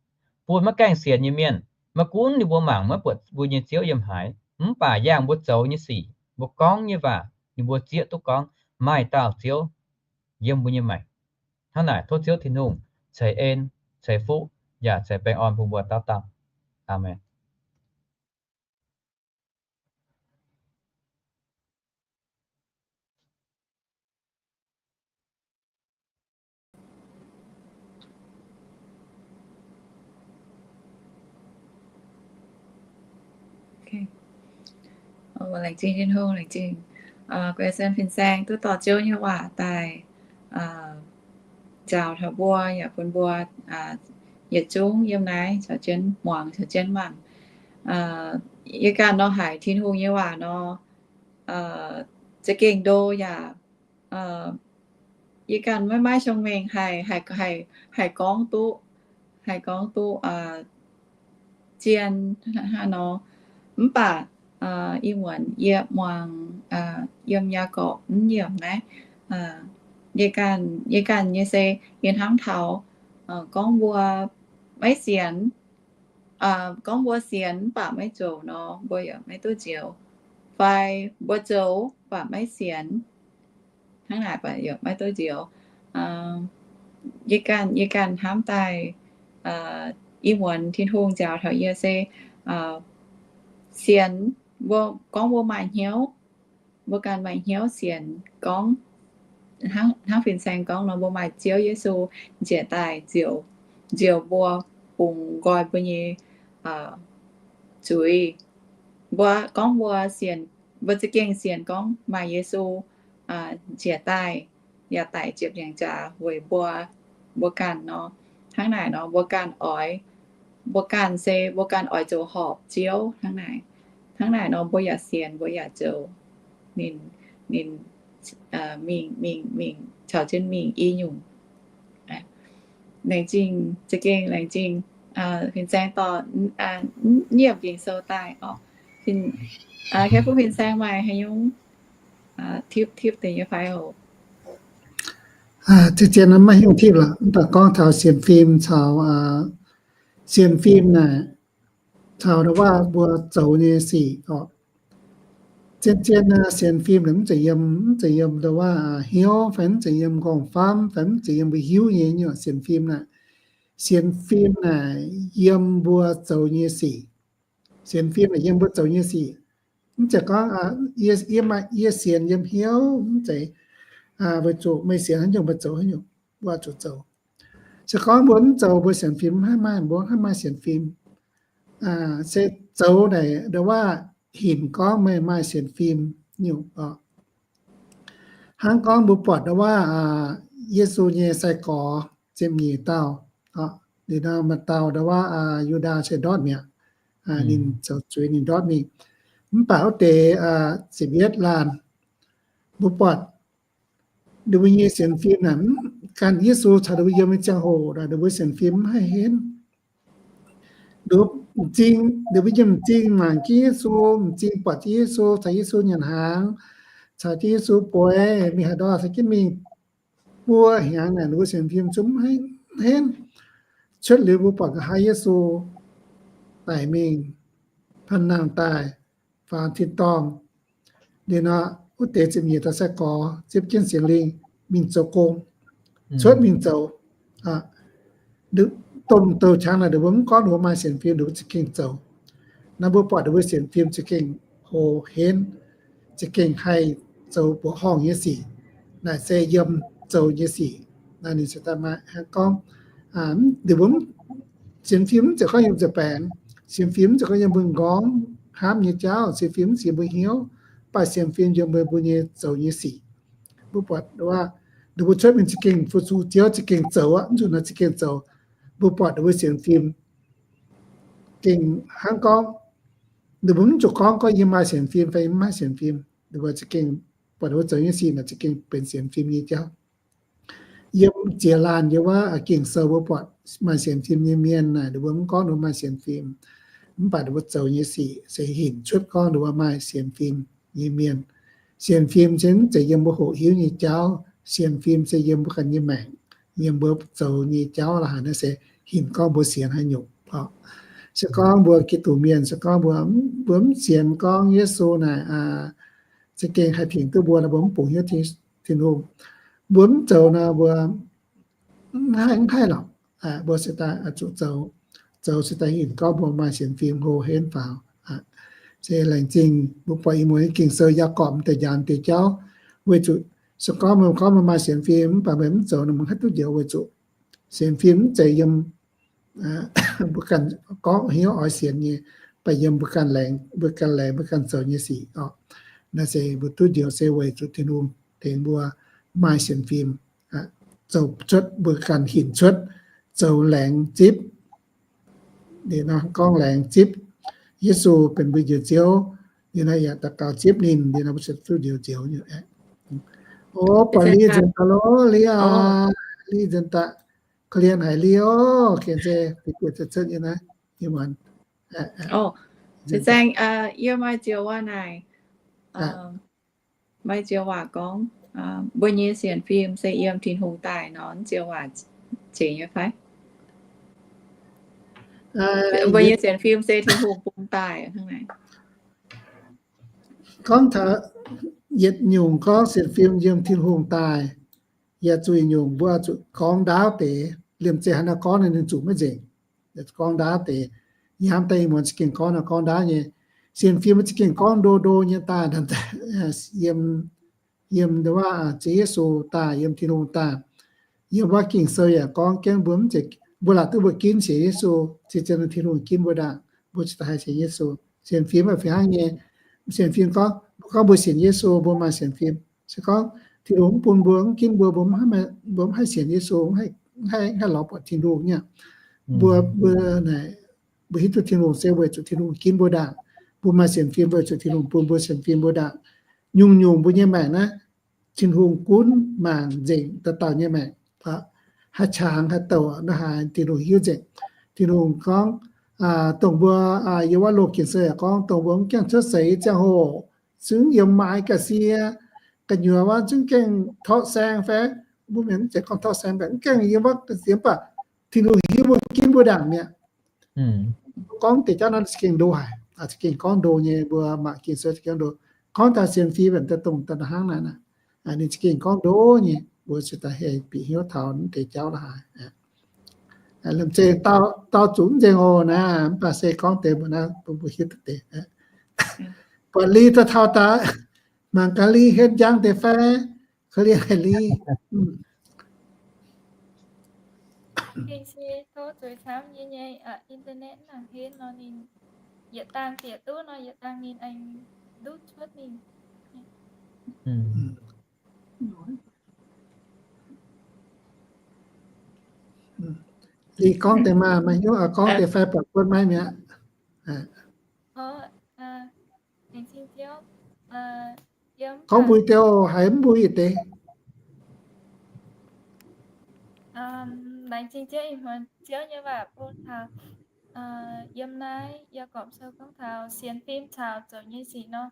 bun maiv gaengh sienx nyei mienh. Maiv gunv ninh mbuo mangc maiv buatc mbuo nyei Ziouv yiem haaix, mv baac yangh mbuo zoux nyei sic, mbuo gorngv nyei waac, ninh mbuo zieqv duqv gorngv maaih dauh Ziouv yiem mbuo nyei maengc. Hnangv naaic tov Ziouv Tin-Hungh ceix en, ceix fuqv, yaac ceix baengh orn bun mbuo dauh dauh. Aamen. Laengz zingh Tin-Hungh, laengz zingh Guai Sen Fin-Saeng duqv dorh Ziouv nyei waac daaih njaaux taux mbuo, yaac bun mbuo yietc zungv yiem naaiv caux jienv muangx, caux jienv mangc. Yie ganh nor haiz Tin-Hungh nyei waac nor, za'gengh ndo yaac yie ganh maiv maaih cong-mengh haih, haih gorngv duqv, haih gorngv duqv zien hnangv nor. Mv baac ih muonz yie muangx yiem Yaagorpc mv nyiemc naaiv, yie ganh, yie ganh nyei se yie hnamv taux gorngv mbuo maiv sienx, gorngv mbuo sienx mv baac maiv zoux nor, mbuo yaac maiv duqv nzioux. Fai mbuo zoux mv baac maiv sienx, hnangv naaic baac yaac maiv duqv nzioux. Yie ganh, yie ganh hnamv daaih ih muonz Tin-Hungh njaaux taux yie se sienx, mbuo gorngv mbuo maaih hnyouv, mbuo ganh maaih hnyouv sienx gorngv, hnangv Fin-Saeng gorngv nor, mbuo maaih Ziouv Yesu njiec daaih nzioux, nzioux mbuo, bungx nqoi mbuo nyei zuiz. Mbuo gorngv mbuo sienx, mbuo za'gengh sienx gorngv maaih Yesu njiec daaih yaac daic ziepc nzaangc jaax weic mbuo, mbuo ganh nor. Hnangv naaic nor mbuo ganh oix, mbuo ganh se mbuo ganh oix zoux horpc Ziouv hnangv naaic. Hnangv naaic nor mbuo yaac sienx, mbuo yaac zoux, ninh, ninh mingh, mingh, mingh caux jienv mingh i nyungc. Laengz zingh, za'gengh laengz zingh fin-saeng dorh nyiemc Ging-Sou daaih oc. Kaiv fuqv fin-saeng maaih haaix nyungc tipv tipv deix nyei fai oc? Zien-zien maiv hiuv tipv lorqc, mv baac gorngv taux sienx fim caux, sienx fim naaic caux ndau wuov mbuo zoux nyei sic oc. Zien-zien sienx fim naaic mv zeiz yiem, mv zeiz yiem ndau wuov hnyouv fai mv zeiz yiem nqorngv-famv fai mv zeiz yiem mbuo hiuv nyei nyuoqc sienx fim naaic. Sienx fim naaic yiem mbuo zoux nyei sic. Sienx fim naaic yiem mbuo zoux nyei sic. Mv zeiz gorngv yie sienx yiem hnyouv, mv zeiz, weic zuqc meih sienx haaix nyungc mbuo zoux haaix nyungc, mbuo zuqc zoux. Se gorngv mbuo mv zoux mbuo sienx fim mv haih maaih, mbuo mv haih maaih sienx fim. Se zoux naaic ndau wuov hinc gorngv meih maaih sienx fim nyungc oc. Hnangv gorngv mbuo buatc ndau wuov Yesu nyei sai-gorx ziepc nyeic dauh, liuz nor maaih dauh ndau wuov Yu^ndaa Cau^ndortv mi'aqv. Ninh zoux zuiz ninh ndortv mingh. Mv baac wuov deix ziepc yietv laanh, mbuo buatc ninh mbuo nyei sienx fim naaic, ganh Yesu caux ninh mbuo yiem nyei ziangh hoc naaic ninh mbuo sienx fim mv haih henv. Ninh mbuo m'zing, ninh mbuo yiem m'zing mangc jienv Yesu, m'zing buatc jienv Yesu, caux Yesu nyanc hnaangx, caux jienv Yesu bueix, mingh haaix ndau caux jienv mingh buo hnyangx naaic ninh mbuo sienx fim zungv mv haih henv. Cuotv liuz mbuo buatc nqa'haav Yesu daic mingh, panh nangh daaih, faaux tin-dorngh. Liuz nor, wuov deix ziepc nyeic dauh sai-gorx zipv jienv Singx Lingh mingh zoux gong, cuotv mingh zoux. Domh douc qangx naaic ninh mbuo mv gorngv ninh mbuo maaih sienx fim, ninh mbuo za'gengh zoux. Naaiv mbuo buatc ninh mbuo sienx fim za'gengh hoz henv, za'gengh haih zoux mbuoqc horngh nyei sic. Naaic se yiem zoux nyei sic. Naaiv ninh se daaih maaih hnangv gorngv, ninh mbuo sienx fim mv zeiz gorngv yiem nza'baengx, sienx fim mv zeiz gorngv yiem mbuo m'nqorngv hnamv nyei jauv, sienx fim mv zeiz yiem mbuo hnyouv, mv baac sienx fim yiem mbuo, mbuo nyei zoux nyei sic. Mbuo buatc wuov, ninh mbuo cuotv mingh za'gengh fu-sux Ziouv, za'gengh zoux aqv, mv zuqc naaiv za'gengh zoux. Mbuo buatc ninh mbuo sienx fim gengh hnangv gorngv, ninh mbuo mv zuqc gorngv, gorngv yie maaih sienx fim fai yie mv maaih sienx fim, ninh mbuo za'gengh buatc ninh mbuo zoux nyei sic naaic za'gengh benx sienx fim nyei jauv. Yiem ziex laanh yiem wuov Ging-Sou mbuo buatc maaih sienx fim nyei mienh naaic, ninh mbuo mv gorngv ninh mbuo maaih sienx fim, mv baac ninh mbuo zoux nyei sic se hinc cuotv gorngv ninh mbuo maaih sienx fim nyei mienh. Sienx fim se mv zeiz yiem mbuo hoqc hiuv nyei jauv. Sienx fim se yiem mbuo ganh nyei maengc, yiem mbuo zoux nyei jauv la'haaix naaiv se hinc gorngv mbuo sienx haaix nyungc oc. Se gorngv mbuo Giduc mienh, se gorngv mbuo, mbuo mv sienx gorngv Yesu naaic za'gengh haih tengx duqv mbuo nor, mbuo mv bungx hnyouv Tin-Hungh. Mbuo mv zoux nor, mbuo mv haih, mv haih lorqc. Mbuo se daaih zuqc zoux, zoux se daaih hinc gorngv mbuo maaih sienx fim hlo henv faaux. Se laengz zingh mbuo buatc ih muonz nyei Ging-Sou, Yaagorpc deix njaaux deix jauv, weic zuqc se gorngv mbuo gorngv mbuo maaih sienx fim mv baac mbuo mv zoux nor, mbuo haih duqv njoux weic zuqc sienx fim mv zeiz yiem mbuo ganh gorngv hnyouv oix sienx nyei, mv baac yiem mbuo ganh laengz, mbuo ganh laengz, mbuo ganh zoux nyei sic oc. Naaiv se mbuo duqv njoux se weic zuqc Tin-Hungh tengx mbuo maaih sienx fim, zoux cuotv mbuo ganh hinc cuotv, zoux laengz zipv. Liuz nor gorngv laengz zipv Yesu benx mbuo njoux Ziouv, liuz nor yaac daux gaux zipv ninh, liuz nor mbuo se duqv njoux Ziouv nyei aqv. O, buatc Li nzengc daaih loh, Li aac, Li nzengc daaih, korv-lienh haic Li oc. Gengh se deix buoz cuotv nyei naaiv, yie muonz. Zaeng, yie maaih joux waac naaic, maaih joux waac gorngv, mbuo nyei sienx fim se yiem Tin-Hungh daaih nor, joux waac zeiz nyei fai? Mbuo nyei sienx fim se Tin-Hungh bun daaih hnangv naaic. Gorngv taux yietc nyungc gorngv sienx fim yiem Tin-Hungh daaih, yaac zuqc yietc nyungc mbuo zuqc gorngv ndaauv deix. Liemh zeih haaix nor gorngv ninh zuqc maiv nzengc. Gorngv ndaauv deix, yie hnamv daaih ih muonz za'gengh gorngv nor gorngv ndaauv nyei. Sienx fim maiv za'gengh gorngv ndo ndo nyei daaih, yiem, yiem wuov Ziouv Yesu daaih, yiem Tin-Hungh daaih. Yiem wuov Ging-Sou yaac gorngv jienv mbuo mv zeiz, mbuo laaic duqv mbuo ginv sienx Yesu, se zien Tin-Hungh ginv mbuo ndaangc, mbuo cingx daaih haih sienx Yesu. Sienx fim maiv fih hnangv nyei. Sienx fim gorngv, gorngv mbuo sienx Yesu, mbuo maaih sienx fim. Se gorngv Tin-Hungh mv bun mbuo, mv ginv mbuo, mbuo mv haih sienx Yesu, mv haih lorz buatc Tin-Hungh nyei. Mbuo, mbuo naaic, mbuo hiuv duqv Tin-Hungh se weic zuqc Tin-Hungh ginv mbuo ndaangc. Mbuo maaih sienx fim weic zuqc Tin-Hungh bun mbuo sienx fim mbuo ndaangc. Nyungc-nyungc mbuo nyei maengc naaiv, Tin-Hungh gunv mangc nzengc dauh dauh nyei maengc. Haaix qangx haaix douc naaiv haaix Tin-Hungh hiuv nzengc. Tin-Hungh gorngv, dongh mbuo, yiem wuov loz-ging sou yaac gorngv, dongh mbuo mv gaengh cuotv seix ziangh hoc, zungv yiem maaiz ga'sie, gu'nyuoz wuov zungv gaengh torqv saeng fai, mbuo mienh mv zeiz gorngv torqv saeng, mv gaengh yiem wuov ga'sie mv baac Tin-Hungh hiuv mbuo ginv mbuo ndaangc mi'aqv. Gorngv deix jauv nor za'gengh ndo haic, za'gengh gorngv ndo nyei, mbuo mangc Ging-Sou za'gengh ndo. Gorngv taux sienx fim daaih dongh daaih hnangv naaic, ninh za'gengh gorngv ndo nyei, mbuo cingx daaih haih bieqc hnyouv taux naaiv deix jauv la'haaix. Lomh nzengc dau zuqc mv nzengc oc naaiv, mv baac se gorngv deix mbuo naaiv bun mbuo hiuv duqv deix. Buatc Li daaih taux daaih, mangc gaax Li hietv njang deix fai, korv-lienh haic Li. Gengh se tov zueiz camv yie nyei internet mv nangc henv nor ninh yietc dangh bieqc duqv nor yietc dangh ninh aengx duqv cuotv mingh. Li gorngv deix maah, maaih hnyouv gorngv deix fai buatc buonv maiv mi'aqv. Gorngv mbui deix haiz mv mbui yietc deix. Laengz zingh Ziouv ih hmuonx Ziouv nyei waac bun taux yiem naaiv Yaagorpc Sou gorngv taux sienx fim caux zoux nyei sic nor.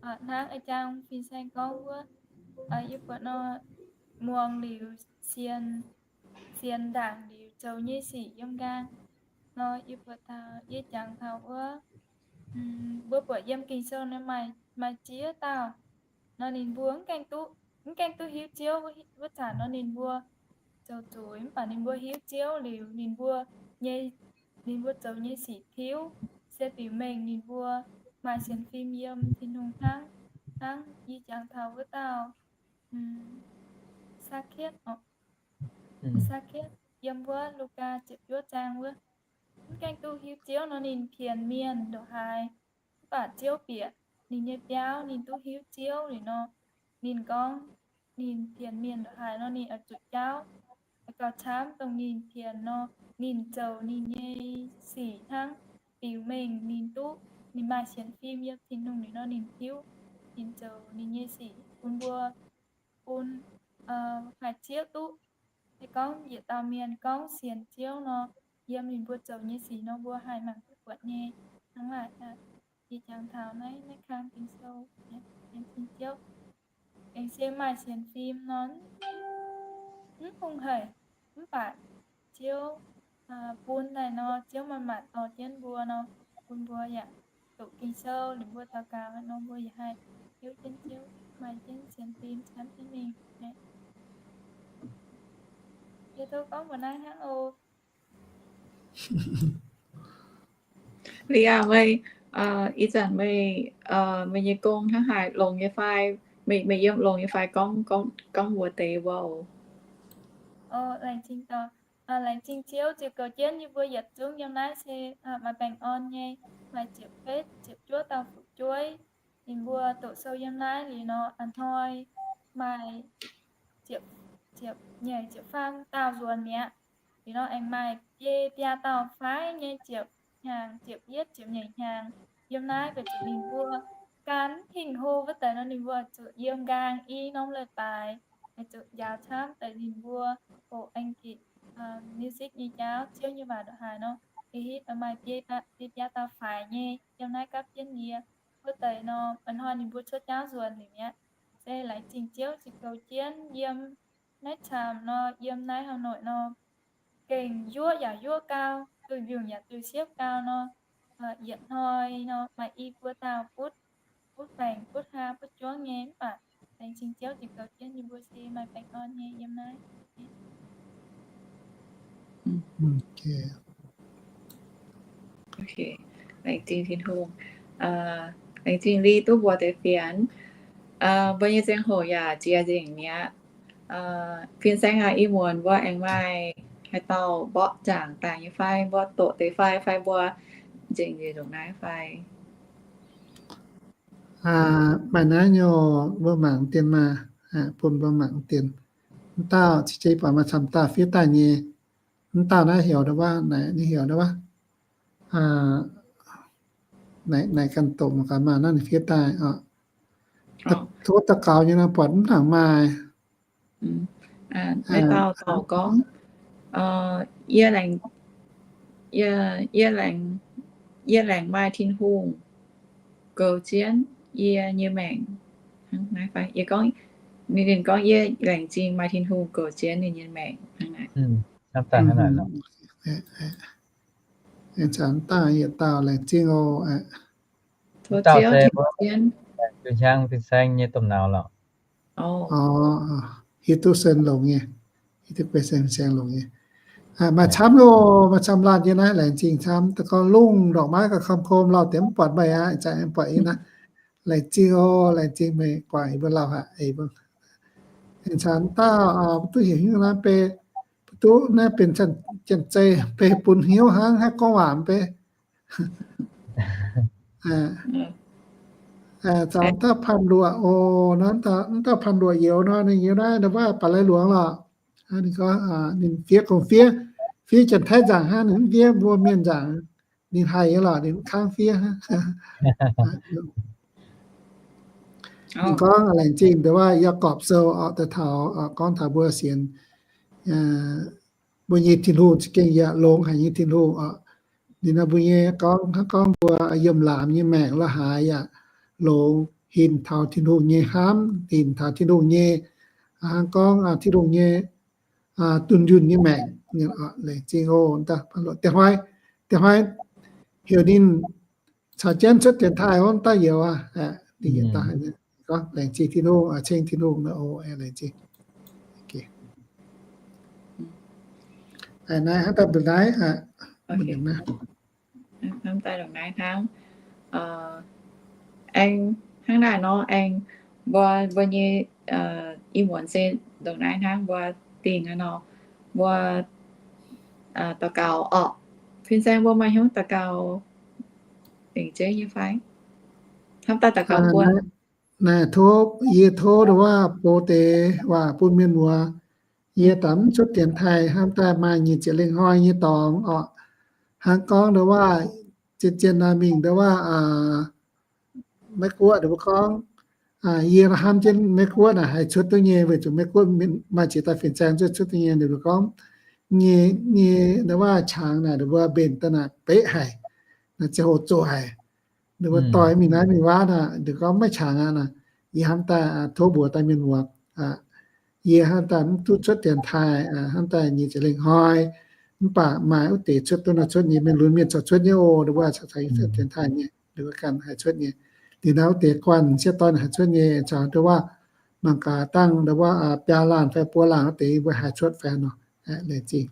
Hnangv a'jang fin-saeng gorngv wuov, yie buatc nor, muangx liuz sienx, sienx ndaangc liuz zoux nyei sic yiem nqaang nor, yie buatc taux, yie jangx taux wuov, mbuo buatc yiem Ging-Sou nor maaih ziex dauh nor ninh mbuo mv gaengh duqv, mv gaengh duqv hiuv Ziouv wuov zanc nor ninh mbuo zoux zuiz, mv baac ninh mbuo hiuv Ziouv liuz ninh mbuo nyei, ninh mbuo zoux nyei sic tiuv, se biux mengh ninh mbuo maaih sienx fim yiem Tin-Hungh hnangv. Hnangv yie jangx taux wuov dauh Saa^ketv, Saa^ketv yiem wuov Lugaa ziepc juov zaang wuov, mv gaengh duqv hiuv Ziouv nor ninh pienx mienh ndongc haaix, mv baac Ziouv bieqc ninh nyei biauv, ninh duqv hiuv Ziouv liuz nor, ninh gorngv ninh pienx mienh ndongc haaix nor ninh oix zuqc jauv. Gauh camv dongh ninh pienx nor, ninh zoux ninh nyei sic hnangv biux mengh ninh duqv, ninh maaih sienx fim yiem Tin-Hungh liuz nor ninh hiuv, ninh zoux ninh nyei sic bun mbuo, bun haih zieqv duqv. Se gorngv yietc dauh mienh gorngv sienx Ziouv nor, yiem ninh mbuo zoux nyei sic nor mbuo haih mangc duqv buatc nyei. Hnangv naaic, yie jangx taux naaiv, naaiv kang Ging-Sou, aengx Ziouv, aengx se maaih sienx fim nor, mv hungh haic, mv baac Ziouv bun daaih nor, Ziouv manc-manc dorh jienv mbuo nor, bun mbuo yaac doqc Ging-Sou, liuz mbuo daux gaux nor, mbuo yaac haih hiuv jienv Ziouv, maaih jienv sienx fim camv jienv mingh. Yie tov gorngv mbuox naaiv hnangv oc. Li aac, meih ih zanc meih, meih nyei gong hnangv haaix, longx nyei fai? Meih yiem longx nyei fai gorngv, gorngv mbuox deix mbuo oc. Laengz zingh Ziouv, ziux goux jienv yie mbuo yietc zungv yiem naaiv se maaih baengh orn nyei, maaih ziepc betv ziepc juov dauh fu'jueiv. Ninh mbuo doqc sou yiem naaiv liuz nor, a'hnoi maaih ziepc, ziepc nyeic ziepc faam dauh nzuonx mi'aqv. Liuz nor aengx maaih biei biaa dauh faix nyei ziepc hnyangx, ziepc yietv, ziepc nyeic hnyangx. Yiem naaiv weic zuqc ninh mbuo gan hingh hlo wuov deix nor ninh mbuo zuqc yiem nqaang i norm leiz-baaix, weic zuqc njaaux camv deix ninh mbuo hoqc Aengitc music nyei jauv, Ziouv nyei waac ndongc haaix nor. Ih hitv maaih biei biaa dauh faix nyei yiem naaiv gapv jienv yie. Wuov deix nor a'hnoi ninh mbuo cuotv jauv nzuonx liuz mi'aqv. Se laengz zingh Ziouv ziux goux jienv yiem naaiv camv nor, yiem naaiv Hà Nội nor, gengh yuoqv yaac yuoqv gau, duih mbiungc yaac duih siepv gau nor, yietc hnoi nor maaih i buo dauh butv, butv baengc, butv haa, butv juangv nyei, mv baac laengz zingh Ziouv ziux goux jienv yie mbuo se maaih baengh orn nyei yiem naaiv. Laengz zingh Tin-Hungh. Laengz zingh Li duqv mbuox deix fienx. Mbuo nyei ziangh hoc yaac ziex nzengc mi'aqv. Fin-saeng aac, ih muonz mbuo aengx maaih haaix dauh mborqv zaangc daaih nyei fai? Mbuo doqc deix fai, fai mbuo nzengc nzengc ndongc naaiv fai? Maaih naaiv nyei, mbuo mangc dien maah, bun mbuo mangc dien. Mv dauh ceix buatc maaih camv dauh fiev daaih nyei. Mv dauh naaiv heuc ndau wuov, naaiv heuc ndau wuov, naaiv ganh doqc mangc gaax maah, naaiv ninh fiev daaih oc. Tov daux gaux nyei nor buatc mv nangc maaih. Naaiv dauh dorc gorngv, yie laengz Yie, yie laengz, yie laengz maaih Tin-Hungh goux jienv yie nyei maengc. Hnangv naaiv fai? Yie gorngv, ninh, ninh gorngv yie laengz zingh maaih Tin-Hungh goux jienv ninh nyei maengc hnangv naaic. Hnangv daaih hnangv naaic nor. Aengx caux dangh yietc dauh laengz zingh oc. Tov Ziouv tengx jienv. Laengz zingh hnyangx fin-saeng nyei domh nauz lorqc. Hiuv duqv sen longx nyei, hiuv duqv guei sen fin-saeng longx nyei. Maaih camv loh, maaih camv laanh nyei naaiv, laengz zingh camv. Da'gorngv lungh ndorqc maiv gauh kom-kom lauh deix mv buatc meih aqv, ih zanc aengx buatc yie naaiv. Laengz zingh oc, laengz zingh meih guangc yie mbuo lauh haic. Aengx caux dauh, duqv heuc hnyouv naaiv beiv, duqv naaiv benx janx-zei beiv bun hnyouv hnangv, haih gorngv waac mv beiv. Caux dauh Panh Luoqc oc, naaiv dauh Panh Luoqc youz nor, ninh youz naaiv, ninh waac baac lai luangx lorqc. Ninh gorngv ninh fiev gong fiev, fiev Janx-Taiv nzaangc hnangv, ninh mv fiev mbuo mienh nzaangc. Ninh haih nyei lorqc, ninh mv kangv fiev. Ninh gorngv laengz zingh nduov waac Yaagorpc Sou oc, daaih taux gorngv taux mbuo sienx mbuo nyei Tin-Hungh za'gengh yaac longx haic nyei Tin-Hungh oc. Ninh mbuo nyei gorngv hnangv gorngv mbuo yiem laamz nyei maengc la'haaix yaac longx, hinc taux Tin-Hungh nyei hnamv, hinc taux Tin-Hungh nyei, hnangv gorngv Tin-Hungh nyei dunh yunh nyei maengc. Laengz zingh oc. Da'hnoi, da'hnoi heuc ninh caux jienv cuotv dienx taaih wuov dauh youz aqv. Gorngv laengz zingh Tin-Hungh, ceng Tin-Hungh nor oc, laengz zingh. Naaiv hnangv daaih mbuo naaiv, hnamv daaih ndongc naaiv hnangv. Aengx hnangv naaiv nor, aengx mbuo, mbuo nyei ih muonz se ndongc naaiv hnangv, mbuo dingh nor, mbuo daux gaux orqc. Fin-saeng mbuo maaih hnyouv daux gaux dingc jeiv nyei fai? Hnamv daaih daux gaux buonc. Naaiv tov, yie tov nduov waac bun deix waac bun mienh muoz. Yie daaih mv cuotv dienx taaih, hnamv daaih maaih nyic ziepc lengh hnoi nyei dorngx orqc. Hnangv gorngv nduov waac zien-zien naaiv mingh nduov waac Meiv Guoqv ninh mbuo gorngv, yie hnamv jienv Meiv Guoqv naaic haih cuotv duqv nyei, weic zuqc Meiv Guoqv maaih ziex dauh fin-saeng cuotv, cuotv duqv nyei. Ninh mbuo gorngv nyei, nyei nduov waac qangx naaic ninh mbuo mbenc daaih naaic beqv haic, naaic ziangh hoc zoqc haic. Ninh mbuo doix mingh naaiv mingh waav naaic, ninh gorngv maiv qangx aqv naaic. Yie hnamv daaih tov mbuox daaih mienh muoz, yie hnamv daaih mv duqv cuotv dienx taaih, hnamv daaih nyic ziepc lengh hnoi, mv baac maaih wuov deix cuotv duqv nor cuotv nyei, mienh lunx mienh corc cuotv nyei oc. Ninh mbuo corc cuotv dienx taaih nyei, ninh mbuo ganh haih cuotv nyei. Liuz naaiv wuov deix guanh sieqv dorn haih cuotv nyei, caux nduov waac mangc gaax dangh nduov waac biaa laanh fai buo laanh wuov deix mbuo haih cuotv fai nor. Laengz zingh.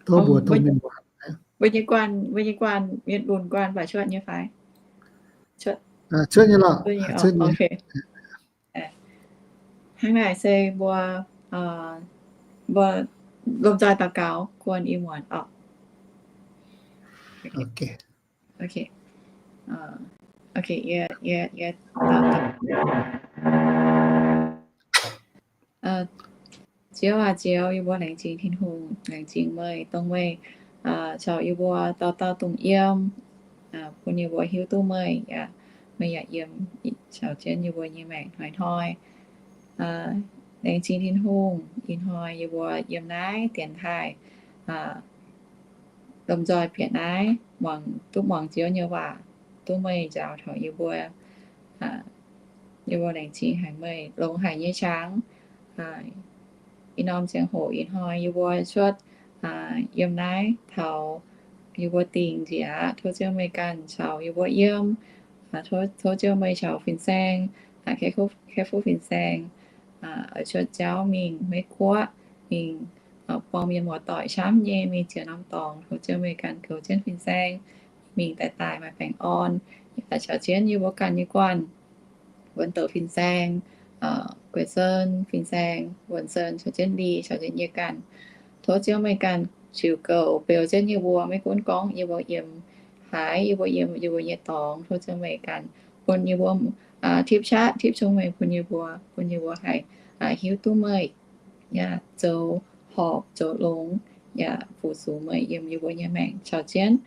Tov mbuox tov mienh muoz. Mbuo nyei guanh, mbuo nyei guanh, mienh lunx guanh baac cuotv nyei fai? Cuotv nyei lorqc. Cuotv nyei. Hnangv naaic se mbuo, mbuo lomh nzoih daux gaux guanh ih muonz oc. Ziouv aac, Ziouv, yie mbuo laengz zingh Tin-Hungh, laengz zingh meih, dongh meih caux yie mbuo dauh dauh dongh yiem, bun yie mbuo hiuv duqv meih, yaac meih yaac yiem caux jienv yie mbuo nyei maengc hnoi-hnoi. Laengz zingh Tin-Hungh, ih hnoi yie mbuo yiem naaiv dienx taaih, lomh nzoih bieqc naaiv, muangx, duqv muangx Ziouv nyei waac, duqv meih njaaux taux yie mbuo, yie mbuo laengz zingh haic meih, longx haic nyei qangx. Ih norm ziangh hoc ih hnoi yie mbuo cuotv yiem naaiv taux yie mbuo dingh nziex aqv. Tov Ziouv meih ganh caux yie mbuo yiem. Tov Ziouv meih caux fin-saeng, Kaeqv-Fuqv fin-saeng, oix cuotv jauv mingh Meiv Guoqv, mingh buangh mienh muoz-doic camv nyei mingh ziex norm dorngx. Tov Ziouv meih ganh goux jienv fin-saeng mingh daaih daaih maaih baengh orn, caux jienv yie mbuo ganh nyei guanh, Wuonh Douz fin-saeng, Gueix Sen fin-saeng, Wuonh Sen caux jienv Li caux jienv yie ganh. Tov Ziouv meih ganh ziux goux beu jienv yie mbuo, maiv gunv gorngv yie mbuo yiem haaix, yie mbuo yiem yie mbuo nyei dorngx. Tov Ziouv meih ganh bun yie mbuo tipv qaqv tipv cong-mengh bun yie mbuo, bun yie mbuo haih hiuv duqv meih, yaac zoux horpc zoux longx, yaac fu-sux meih yiem yie mbuo nyei maengc caux jienv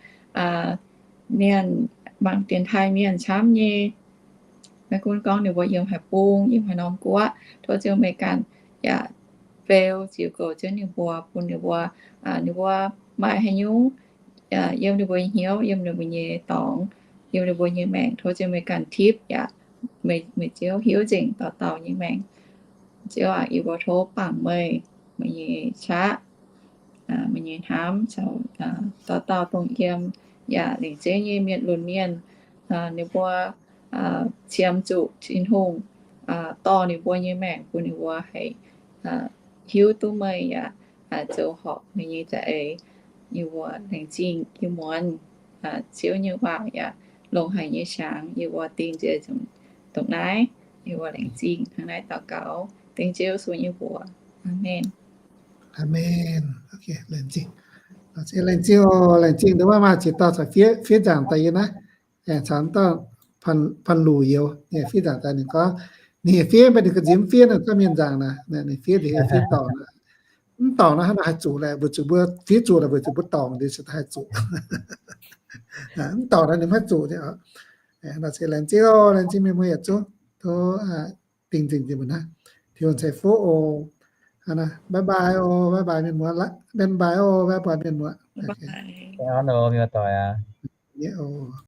mienh, mangc dienx taaih mienh camv nyei. Maiv gunv gorngv ninh mbuo yiem haaix bung, yiem haaix norm guoqv, tov Ziouv meih ganh yaac beu ziux goux jienv ninh mbuo, bun ninh mbuo, ninh mbuo maaih haaix nyungc yiem ninh mbuo nyei hnyouv, yiem ninh mbuo nyei dorngx, yiem ninh mbuo nyei maengc. Tov Ziouv meih ganh tipv yaac meih Ziouv hiuv nzengc dauh dauh nyei maengc. Ziouv aac, yie mbuo tov bangc meih, meih nyei qaqv, meih nyei hnamv caux dauh dauh dongh yiem yaac lengc jeiv nyei mienh lunx mienh, ninh mbuo qiemx zuqc Tin-Hungh dorh ninh mbuo nyei maengc bun ninh mbuo haih hiuv duqv meih yaac zoux horpc meih nyei za'eix. Yie mbuo laengz zingh yie muonz Ziouv nyei waac yaac longc haic nyei siangx. Yie mbuo ding nziex dongh naaiv, yie mbuo laengz zingh hnangv naaiv daux gaux dengv Ziouv Yesu nyei mbuox. Aamen. Aamen. Laengz zingh, laengz zingh, laengz zingh. Nduov maaih ziex dauh caux fiev nzaangc daaih yie naaiv, caux dauh Pan Luc Youz fiev nzaangc daaih. Ninh gorngv ninh fiev mv baac ninh ga'nziex mv fiev, ninh gorngv mienh nzaangc naaic, ninh fiev, ninh fiev dorngc. Mv dorngc nor hnangv nor haih zuqc leh, weic zuqc mbuo fiev zuqc leh, weic zuqc mbuo dorngc liuz se haih zuqc. Mv dorngc nor ninh mv haih zuqc. Laengz zingh, laengz zingh mienh muoz yietc zungv, tov dingh nzingh jiex mbuo naaiv. Tin-Hungh ceix fuqv oc. Bye bye oc, bye bye mienh muoz. Bye bye oc, bye bye mienh muoz.